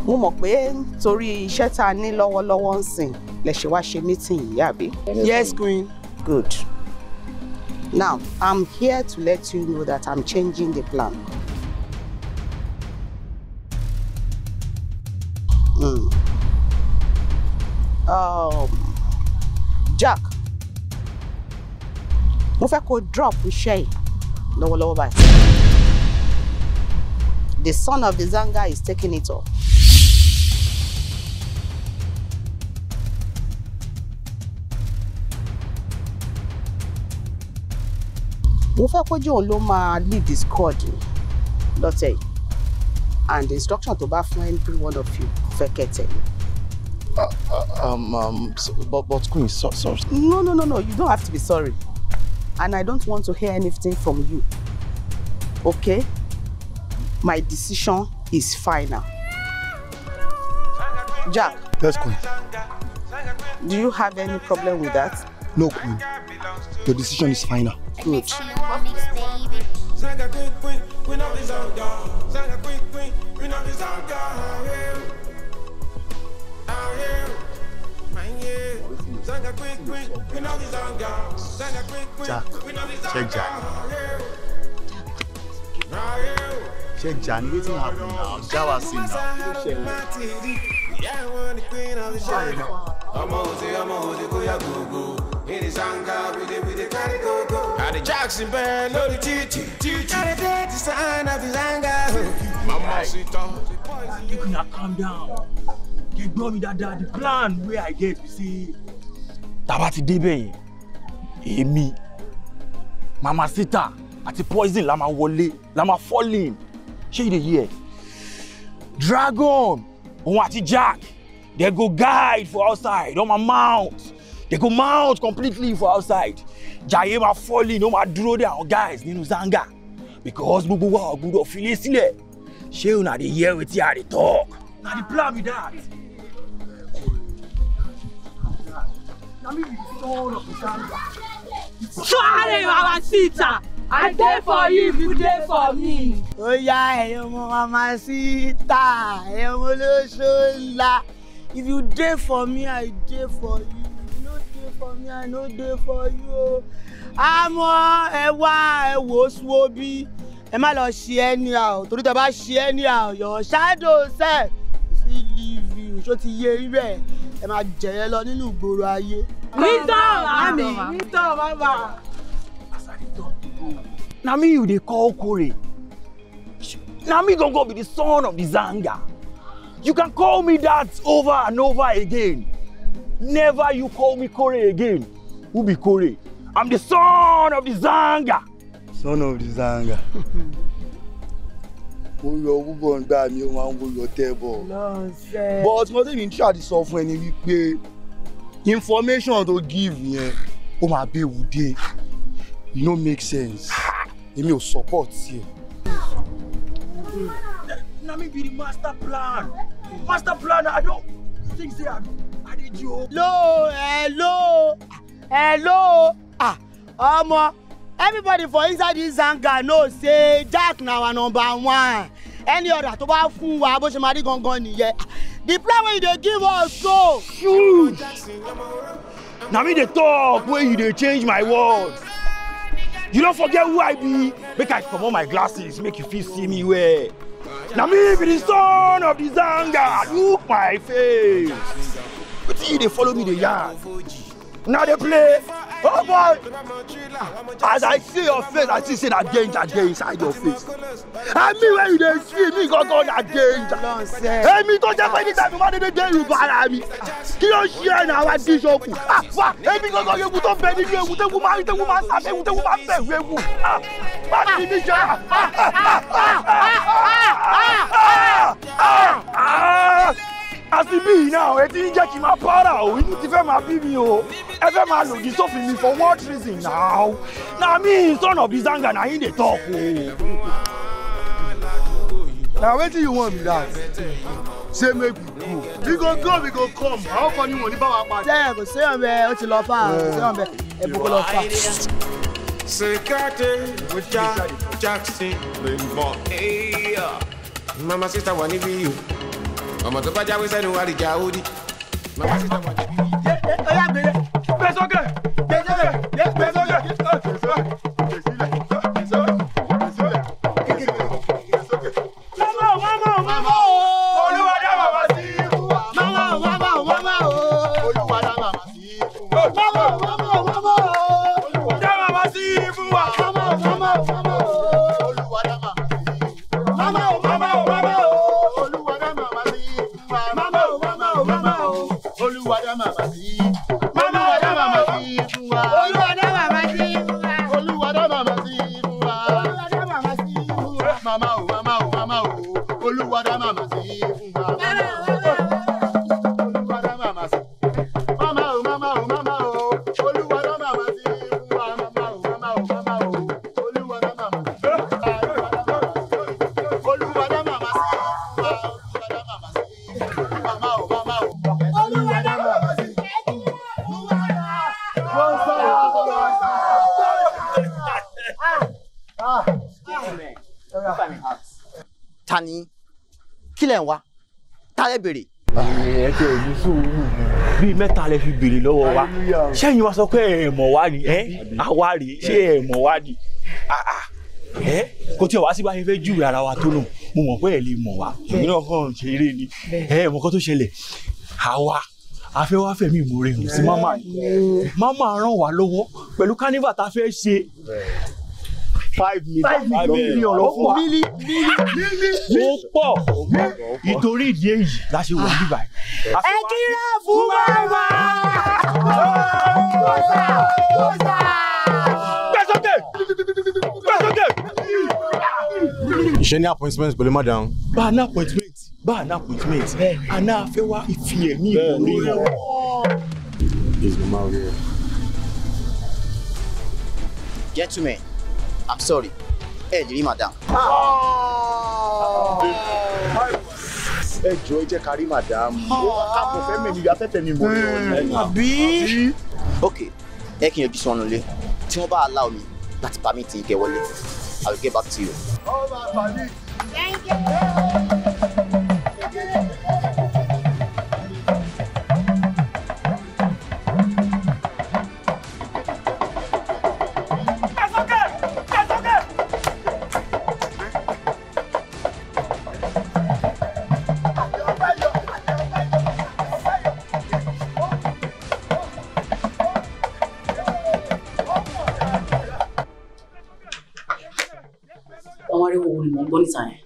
mo mọ̀ pé torí iṣẹ́ tá a ní lọ́wọ́lọ́wọ́ ń sìn lẹ ṣe wá ṣe meeting yìí, àbí? Yes, Queen. Good. Now, I'm here to let you know that I'm changing the plan. Jack, mo fẹ́ kó drop iṣẹ́ yìí lọ́wọ́lọ́wọ́ báyìí. The son of the Zanga is taking it all. Mo fẹ́ kó jẹ́ òun ló máa lead the squad lọ́tẹ̀ yìí, and the instruction tó bá fún every one of you fẹ́ kẹ́ tẹ̀lé. But Queen, sorry. No, you don't have to be sorry. And I don't want to hear anything from you. Okay? My decision is final. Jack. Yes, Queen. Do you have any problem with that? No, Queen. Your decision is final. Good. Jack, check Jack. Check Jack, wetin happen now? Jawa see now. Jackson band, lórí títì, títì. The sign of the Zanga. Mama sita. You can calm down. Kẹ́ gbọ́ mi dáadáa, the plan wey I get be say tá bá ti débẹ̀ yẹn, èmi, Mama Sita àti Poison la máa wọlé, la máa fall in. Ṣé you dey hear? Dragon, òun àti Jack, they go guide for outside, wọ́n máa mount. They go mount completely for outside. Jaiye máa fall in, ó máa dúró dé àwọn guys nínú Zanga. Because gbogbo wa ò gbọdọ̀ filé sílẹ̀. Ṣé una dey hear wetin I dey talk? Na the plan be that. Sorry, Mama Sita. I dey for you if you dey for me. Ó yá, ẹ̀yin ọmọ Mama Sita, ẹ̀yin ọmọ olóṣó ńlá. If you dey for me, I dey for you. If you no dey for me, I no dey for you o. Àmọ́ ẹ wá ẹ wò ó sùn bí. Ẹ má lọ ṣe anyhow, torí tẹ bá ṣe anyhow, your shadow self fit leave you. Ṣó ti yé yín bẹ́ẹ̀? Ẹ máa jẹ̀yẹ lọ nínú ìgboro ayé. Wisdom, mami. Wisdom, mama. Na me you dey call Kore. Na me gangan be the son of the Zanga. You can call me that over and over again. Never you call me Kore again. Who be Kore? I'm the son of the Zanga. Son of the Zanga. Ó yọ púpọ̀ nígbà mi, ó máa ń yọ tẹ́ bọ̀. But mo tẹ́mi ń ṣáà ti sọ fún ẹni wípé information to give yẹn ó máa béwu dé. E no make sense. Èmi ò support ẹ. Na me be the master plan. Master plan, I don't think say I dey joke. Hello, hello, hello. Ah, omo, everybody for inside this Zanga know say Jack na our number one. Any other tó bá fún wa bó ṣe máa rí gangan nìyẹn. The plan wey you dey give us so. Shoot. Na me dey talk wey you dey change my words. You don't forget who I be. Make I comot my glasses, make you fit see me well. Na me be the son of the Zanga. Look my face. Wetin you dey follow me dey yarn? Now they play. Oh boy! As I see your face, I see say na danger dey inside your face. And me when you dey see me gangan na danger. Èmi tó jẹ́ pé anytime you dey dey you bara mi. Kí ló ṣe ẹ̀ náà wá dín ṣokùn? Wá èmi gangan ewu tó bẹ nínú ewu tẹ́wu máa ń tẹ́wu máa ń sábẹ́ ewu tẹ́wu máa ń bẹ̀rù ewu. Má fi mi ṣe. As e be now, etí ń jẹ́ kí n máa para o, inú ti fẹ́ máa bí mi o. Ẹ fẹ́ máa lòdì sófin mi for what reason now? Na me, son of the Zanga, na him dey talk o. Na wetin you want be that? Say make we go. We go go, we go come. Àwọn kan ní wọn ní bá wa padà. Ṣé kò séyàn bẹ́ẹ̀ ó ti lọ fà, kò séyàn bẹ́ẹ̀ ẹ̀bùn kò lọ fà. Sekate Jackson Mama sister wà níbí yìí o. Ọmọ tó bá jáwé sẹ́nu wá rí jà ó dí. Mama sister wà níbí yìí. Ó yá gbélé. Gbé sókè. Gbé sókè. Gbé sókè. Mama o, mama o, mama o. Olúwa dá màmá sí fún wa. Mama o, mama o, mama o. Olúwa dá màmá sí fún wa. Mama o, mama o, mama o. Olúwa dá màmá sí fún wa. Mama o, mama o, mama o. Olúwa dá màmá sí fún wa. Mama o, mama o, mama o. Olúwa dá màmá sí fún wa. Mama o, mama o, mama o. Olúwa dá màmá sí fún wa. Olúwa dá màmá sí fún wa. Olúwa dá màmá sí fún wa. Olúwa dá màmá sí fún wa. Olúwa dá màmá sí fún wa. Màmá o, màmá o, màmá o. Olúwa dá màmá sí fún wa. Olúwa dá màmá sí. Màmá o, màmá o, màmá o. Olúwa dá màmá sí fún wa. Màmá o, màmá o, màmá o. Olúwa dá màmá sí. Olúwa dá màmá sí fún wa. Olúwa dá màmá sí. Màmá o, màmá o. Olúwa dá màmá sí. Ta ni kí lẹ̀ ń wá ta lẹ béèrè. Ẹ tẹ ẹ ní sùúrù bíi mẹ́ta lẹ fi béèrè lọ́wọ́ wa ṣẹ́yìn wa sọ pé ẹ mọ̀ wá ni ẹ àwa rèé ṣé ẹ mọ̀ wá ni ẹ kò tí ẹ wá sí bá ṣe fẹ́ júwe ara wa tó nù mo mọ̀ pé ẹ lè mọ̀ wá èmi náà kàn ṣe eré ni ẹ mọ̀ kó tó ṣẹlẹ̀ àwa a fẹ́ wá fẹ̀mí ìmoore hàn sí màmá yìí màmá ràn wá lọ́wọ́ pẹ̀lú carnival tá a fẹ́ ṣe 5 million lọ fún wa ó pọ̀ ìtorí ìdí èyí la ṣe wọ̀ níbà yìí. Ẹ kíra fún màmá. Kósà kósà. Gbé sókè gbé sókè. Ṣé ní appointment pẹ̀lú madam? Bá a ní appointment bá a ní appointment àná a fẹ́ wá ìfi ẹ̀mí ìmoore hàn. Is mama here? Gentlemen, I'm sorry. Ẹ lè rí madam. Ẹ jọ̀ọ́ ẹ jẹ́ ká rí madam. Ká kò fẹ́ mẹ́mi afẹ́fẹ́ mi mọ̀ ní. Àbí? Ok, ẹ kí n yọjú sí wọn nílé. Tí wọ́n bá allow mi láti permit yín kẹ́ wọlé, I will get back to you. Thank you. Àwọn ariwo wo ni mò ń gbọ́ níta yẹn?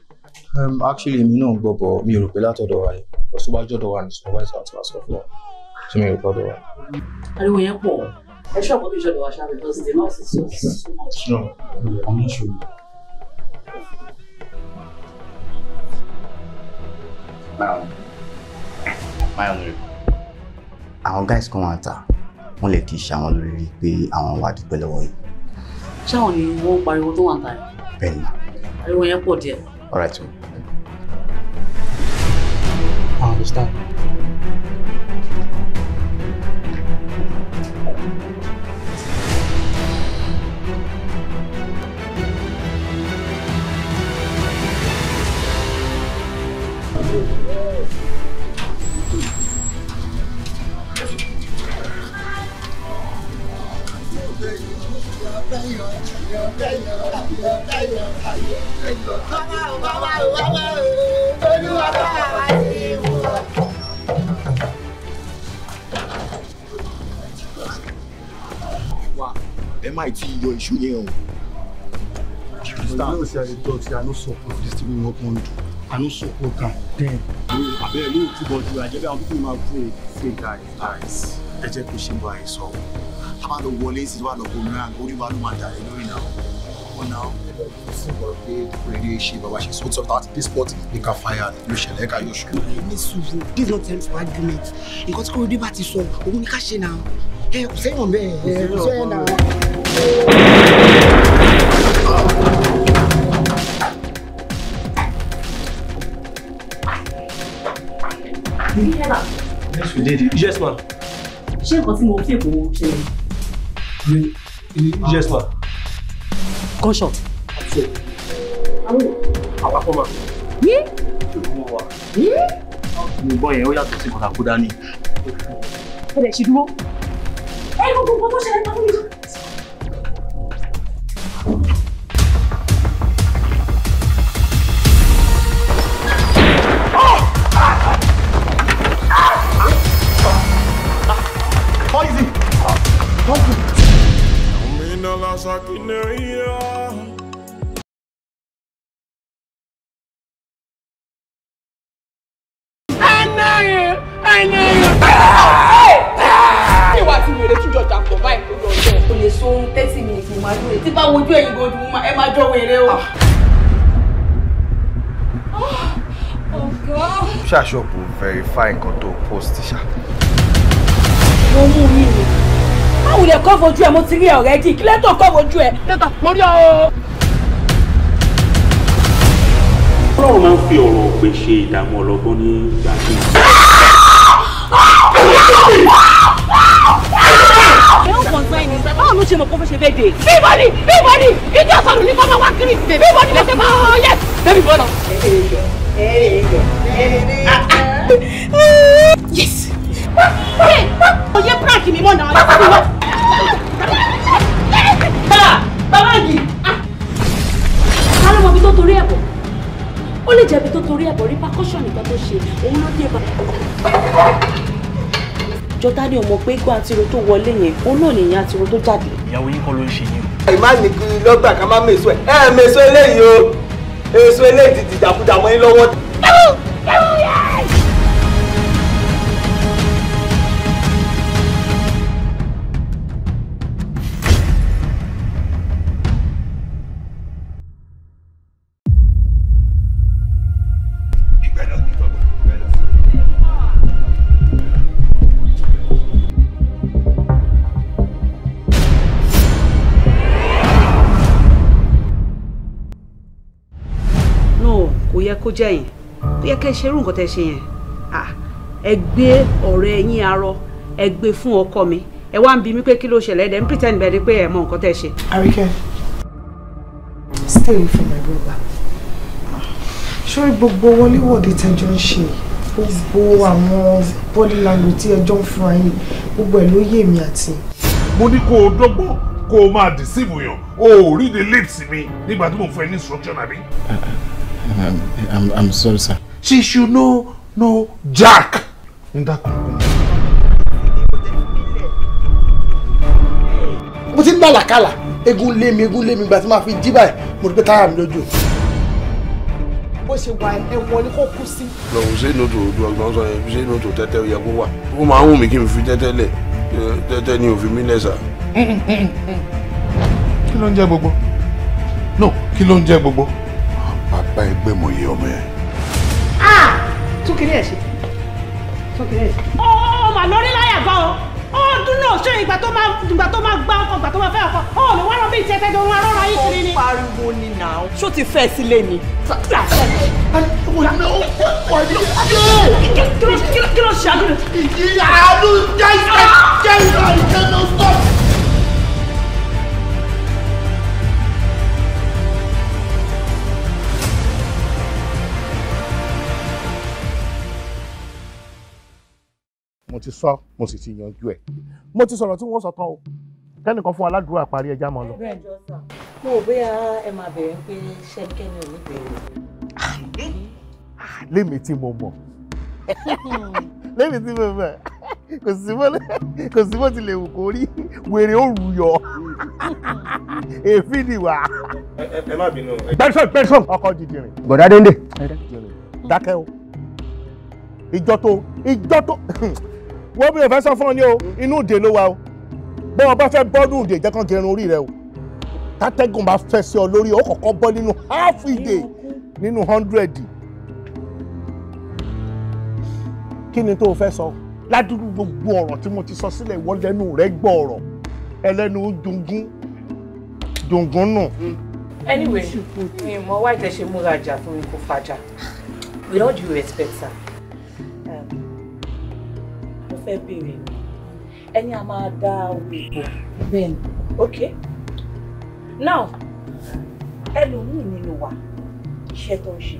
Actually, èmi náà gbọ́ bọ̀ mi ò rò pé látọ̀dọ̀ wa ni. Tó bá jọ̀dọ̀ wa ni supervisor àti wa sọ fún wa. Tí mi ò rò pé ọ̀dọ̀ wa. Ariwo yẹn pọ̀. Ẹ ṣọ́ ọ̀pọ̀ tó ṣẹlẹ̀ wá ṣá because the noise is just so much. No, I'm not sure. My honourable. Àwọn guys kan wà ta, wọ́n lè ti ṣàwọn lórí rí pé àwọn wà dúpẹ́ lọ́wọ́ yìí. Ṣáwọn ni wọ́n pariwo tó wà ń ta yẹn? Bẹ́ẹ̀ni. Ariwo yẹn pọ̀ díẹ̀. All right. I understand. Ẹ má ti yọ iṣu yẹn o. You know say I dey talk say I no support this thing wey you wan do. I no support am then. Abẹ́rẹ́ ní òtúbọ̀ ju àjẹbẹ́ àwọn pípọ̀ máa kú o. Say guys, ẹ jẹ́ kó ṣe bọ́ àìsàn. Tá bá lọ wọlé sí wà lọ boomerang, orí wa ló máa dàrẹ́ lórí náà. Ọ̀nà náà sí nǹkan pé rere ṣe bàbá ṣe sọ́tọ̀ tá a ti dé sport ní ká fire ló ṣẹlẹ̀ ká yóò ṣù. Ní sùúrù, this no time for argument. Nǹkan tí Kòrédé bá ti sọ, òun ni ká ṣe náà. Ẹ kò sẹ́yìn bẹ́ẹ̀, ẹ kò sẹ́yìn náà. Yes, we did. Yes, ma'am. Ṣé nǹkan tí mo fi èkó ṣẹlẹ̀? Yes, ma'am. Gunshot. Àpapọ̀ ma. Yé. Yé. Mo gbọ́ yẹn ó yàtọ̀ sí kọ̀tà kó dání. Ẹ dẹ̀ ṣe dúró. Ẹ gbogbo nǹkan tó ṣẹlẹ̀ pàtó mi. Poison! Ìwà tí wèrè tún jọjà pọ̀ báyìí tó lọ jọ. Kò lè so ohun 30 minutes mo máa dúró. Tí bá wojú ẹ̀yìn gan ojú mo máa ẹ máa jọ wèrè o. Ọ̀gá. Ṣàṣọ̀pù verify nǹkan tó post ṣá. Mo mú yín ni. Báwo lè kọ́ fojú ẹ? Mo ti rí ẹ already. Kí lẹ́tọ̀ kọ́ fojú ẹ? Lẹ́tọ̀ mo rí ọ. Ọlọ́run máa ń fi ọ̀rọ̀ òpè ṣe ìdààmú ọlọ́gbọ́n ní ìgbà míì. Báwo ló ṣe mọ̀ kó fẹ́ ṣe bẹ́ẹ̀ dé? Bíbọ́dì bíbọ́dì ìjọ sọ̀rọ̀ ní kọ́mọ wá kiri. Bíbọ́dì ló ṣe máa yẹ. Bẹ́ẹ̀ni bọ́lá. Yes. Oyè prank mi mọ̀ náà. Bàbá yìí. Ká ló mọ ibi tó torí ẹ̀ bọ̀? Ó lè jẹ́ ibi tó torí ẹ̀ bọ̀ repercussion nìkan tó ṣe, òun ló dé bá. Jọta ni o mọ̀ pé igbó àtiro tó wọlé yẹn, òun náà nìyẹn àtiro tó jáde. Ìyàwó yín kọ́ ló ń ṣe yín o. Ìmá ní kí lọ́gbà ká má mèso ẹ̀. Ẹ mèso eléyìí o. Èso eléyìí ti dìdàkudà mọ́ yín lọ́wọ́. Kó jẹ́ yẹn ó yẹ kẹ́ ṣe irú nǹkan tẹ́ ṣe yẹn. Ẹ gbé ọ̀rẹ́ yín arọ, ẹ gbé fún ọkọ mi, ẹ wá ń bi mí pé kí ló ṣẹlẹ̀, ẹ dẹ̀ ń pretend bẹ́ẹ̀ ni pé ẹ mọ nǹkan tẹ́ ṣe. Àríkẹ́, stay away from my brother. Ṣé gbogbo wọléwọ̀de tẹ́jọ́ ń ṣe, gbogbo àwọn body language tí ẹjọ́ ń fúnra yín, gbogbo ẹ̀ ló yé mi àti. Mo ní kó o dọ́gbọ́n kó o máa deceive yàn, o ò rí the lips mi nígbà tí mo fún ẹ ní instruction àbí. I'm sorry, sir. She should know no Jack. Mo ti ń làlàkàlà, egun lé mi ìgbà tí màá fi jí báyìí, mo rí pé táyà mi lójú. Bó ṣe wà ẹ̀wọ̀n ni kò kú sí. Lọ́hùn ṣé inú tó ojú ọgbọ́n sọ yẹn, ṣé inú tó tẹ́tẹ́ yẹ kó wà. Ó máa ń wù mí kí n fi tẹ́tẹ́ lẹ̀, tẹ́tẹ́ ni òfin mi lẹ̀ sà. Kí ló ń jẹ́ gbogbo? No, kí ló ń jẹ́ gbogbo? Bàbá ẹgbẹ́ mọ̀ yẹ ọmọ yẹn. Tún kiri ẹ̀ ṣe. Tún kiri ẹ̀ ṣe. Ó mà lórí láyà gan o. Ó dún náà ṣé ìgbà tó máa gbá ọkọ, ìgbà tó máa fẹ́ ọkọ. Ó lè wá rán bí ìtẹ́tẹ́ tó ń wá rọ́ra yìí kiri ni. Ó pariwo ni nà ó. Ṣó ti fẹ́ sílé ni? Kí ló ṣe àdúrà? Ìyá jẹ́ ìjẹ́ ìjẹ́ ló stop. Mo ti sọ, mo sì ti yanjú ẹ̀. Mo ti sọ̀rọ̀ tí wọ́n sọ tán o. Kẹ́nìkan fún aládùúrà parí ẹja mọ́ lọ. Mo ò bóyá ẹ máa bẹ̀rẹ̀ pé ṣẹ́nikẹ́ni ò ní bẹ̀rẹ̀. Lémi tí mo mọ̀. Lémi tí mo mọ̀. Kò sí bó ti lè wù kó rí. Wèrè ó rù yọ. Èéfín ni wà. Ẹ má bínú. Bẹ́sọ̀n bẹ́sọ̀n. Ọkọ̀ dìdìrìn. Bọ̀dá Déndé. Dákẹ́ o. Ìjọ tó wọ́n bí o fẹ́ sọ fún ọ ní o, inú ìdè ló wà o. Bọ́ ọ bá fẹ́ bọ́dún ìdè jẹ́ kán gẹrun orí rẹ o. Tátẹ́gùn bá fẹ́ sí ọ lórí, ó kọ́kọ́ bọ́ nínú half ìdè nínú 100. Kí ni tó o fẹ́ sọ? Ládùúgbò gbogbo ọ̀rọ̀ tí mo ti sọ sílẹ̀, ìwọ lẹ́nu rẹ gbọ́ ọ̀rọ̀. Ẹlẹ́nu dungun dungun nù. Anyway, mi mọ wá ìtẹ̀ ṣe múra jà fún mi kò fàjà. With all due respect, sir. Mo fẹ́ béèrè ẹni a máa dá owó epo. Bẹ́ẹ̀ni. Okay. Now, ẹlòmíì nínú wa, iṣẹ́ tó ń ṣe,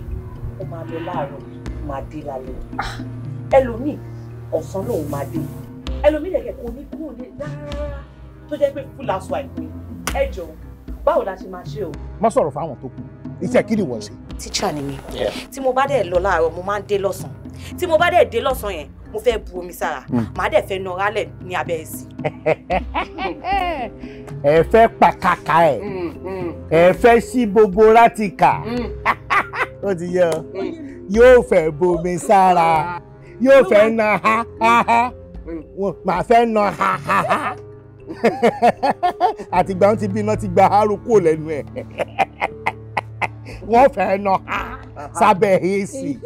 ó máa lọ láàárọ̀, ó máa dé lálẹ́. Ẹlòmíì ọ̀sán lòun máa dé. Ẹlòmíì lẹ̀kẹ̀ kò ní kúrò ní rárá tó jẹ́ pé full housewife ni. Ẹ jọ̀ọ́, báwo la ṣe máa ṣe o? Má sọ̀rọ̀ fáwọn tó kù. Iṣẹ́ kí ni wọ́n ṣe? Tíṣà ni mi. Tí mo bá dẹ̀ lọ láàárọ̀, mo máa ń dé lọ́sàn-án. Tí mo bá dẹ̀ dé lọ́sàn-án yẹn, mo fẹ́ bu omi sára, màá dẹ̀ fẹ́ nọra lẹ̀ ní abẹ́ ẹ̀sìn. Ẹ fẹ́ pàkàkà ẹ̀, ẹ fẹ́ sí gbogbo rátíkà, ó ti yẹ ọ, yóò fẹ́ bomi sára, yóò fẹ́ na ha ha ha, màá fẹ́ na ha ha ha. Àtìgbà wọn ti bí iná ti gba haru kúrò lẹ́nu ẹ̀, wọ́n fẹ́ na ha sábẹ́ èsì.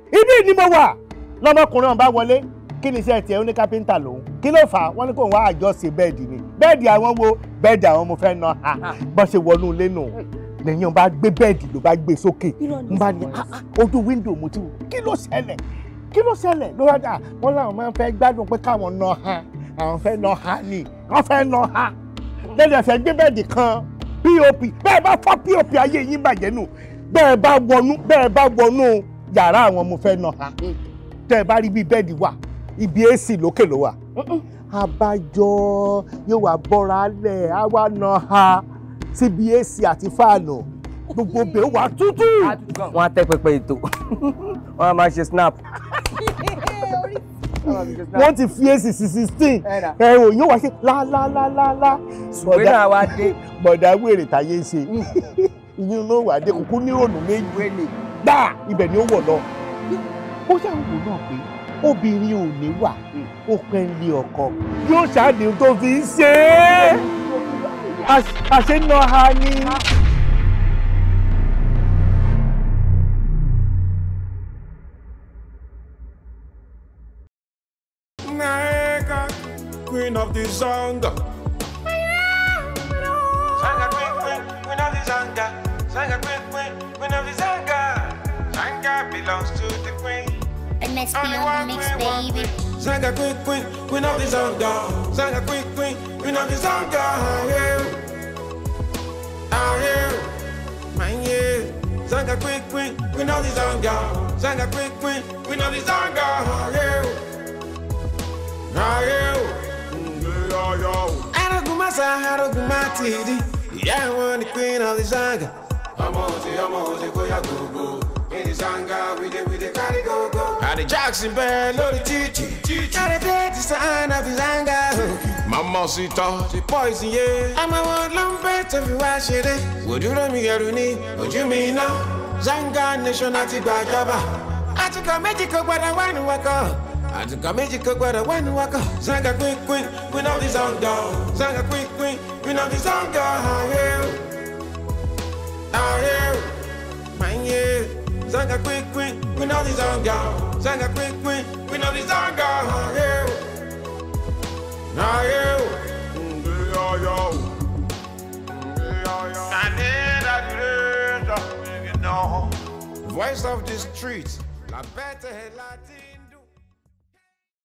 Ibi ni mo wà lọ́mọkùnrin ọ̀hún bá wọlé, kí ni iṣẹ́ tiẹ̀? Ó ní kápẹ́ńtà lòun. Kí ló fà á? Wọ́n ní kó wá àjọṣe bẹ́ẹ̀dì ni. Bẹ́ẹ̀dì àwọn wo? Bẹ́ẹ̀dì àwọn mo fẹ́ na ha. Bọ́n ṣe wọnú ilé nù lẹ́yìn bá gbé bẹ́ẹ̀dì ló bá gbé sókè. N bá ní ojú wíńdò mo ti wò. Kí ló ṣẹlẹ̀? Kí ló ṣẹlẹ̀? Ló wá dà wọ́n láwọn máa ń fẹ́ gbádùn pé káwọn na ha. Àwọn fẹ́ na ha ni. Wọ́n fẹ́ na ha. Lẹ́yìn ẹ̀fẹ̀ gbé bẹ́ẹ̀dì kan POP. Bẹ́ẹ̀ bá fọ́ POP ayé yín bàjẹ́ nù. Bẹ́ẹ̀ bá wọnú yàrá àwọn mo fẹ́ na ha. Tẹ́ ẹ bá rí bí bẹ́ẹ̀dì wà, ibi AC lókè ló wà. Abájọ yóò wá bọ́ra lẹ̀, á wá na ha síbi AC àti fáànù, gbogbo bẹ́ẹ̀ wà tútù. Wọ́n á tẹ́ pẹpẹ ètò, wọ́n á máa ṣe snap. Wọ́n ti fi AC sí 16, ẹ̀rọ yóò wá ṣe lálálálá. Bọ̀dà wèrè táyé ń ṣe, ìyún ló wà dé kúkú nírònú méjì. Gbà ibẹ̀ ni ó wọ̀ lọ. Ó ṣàwò náà pé obìnrin ò ní wà, ó pẹ́ ń lé ọkọ. Yóò ṣáàdì tó fi ń ṣe é. Àṣẹ náà ha ni. Naeka, queen of the Zanga. Zanga queen, queen, queen of the Zanga. Zanga queen, queen, queen of the Zanga. Zanga belongs to the queen. MSP on the mix, baby. Zanga queen, queen, queen of the Zanga. Zanga queen, queen, queen of the Zanga. Ah yeah, man yeah. Zanga queen, queen, queen of the Zanga. Zanga queen, queen, queen of the Zanga. Ah yeah, ah yeah. Aragumasa, Aragumatidi. Yeah, I want the queen of the Zanga. I'm on the go. In the Zanga, we dey carry go go. And the Jackson band, no the teach. And the play the sound of the Zanga. Mama sita, the poison yeah. I'm a one lump to be wash it. Would you let me get uni? Would you mean now? Zanga nation ati gbajaba. Àti kan méjì kò gbọdọ̀ wá ní wọkọ̀. Àtùkà méjì kò gbọdọ̀ wá ní wákà. Zanga queen queen, queen of the Zanga. Zanga queen queen, queen of the Zanga. Zanga queen queen, queen of the Zanga. Zanga queen queen, queen of the Zanga. Voice of the street, La Bête Latina.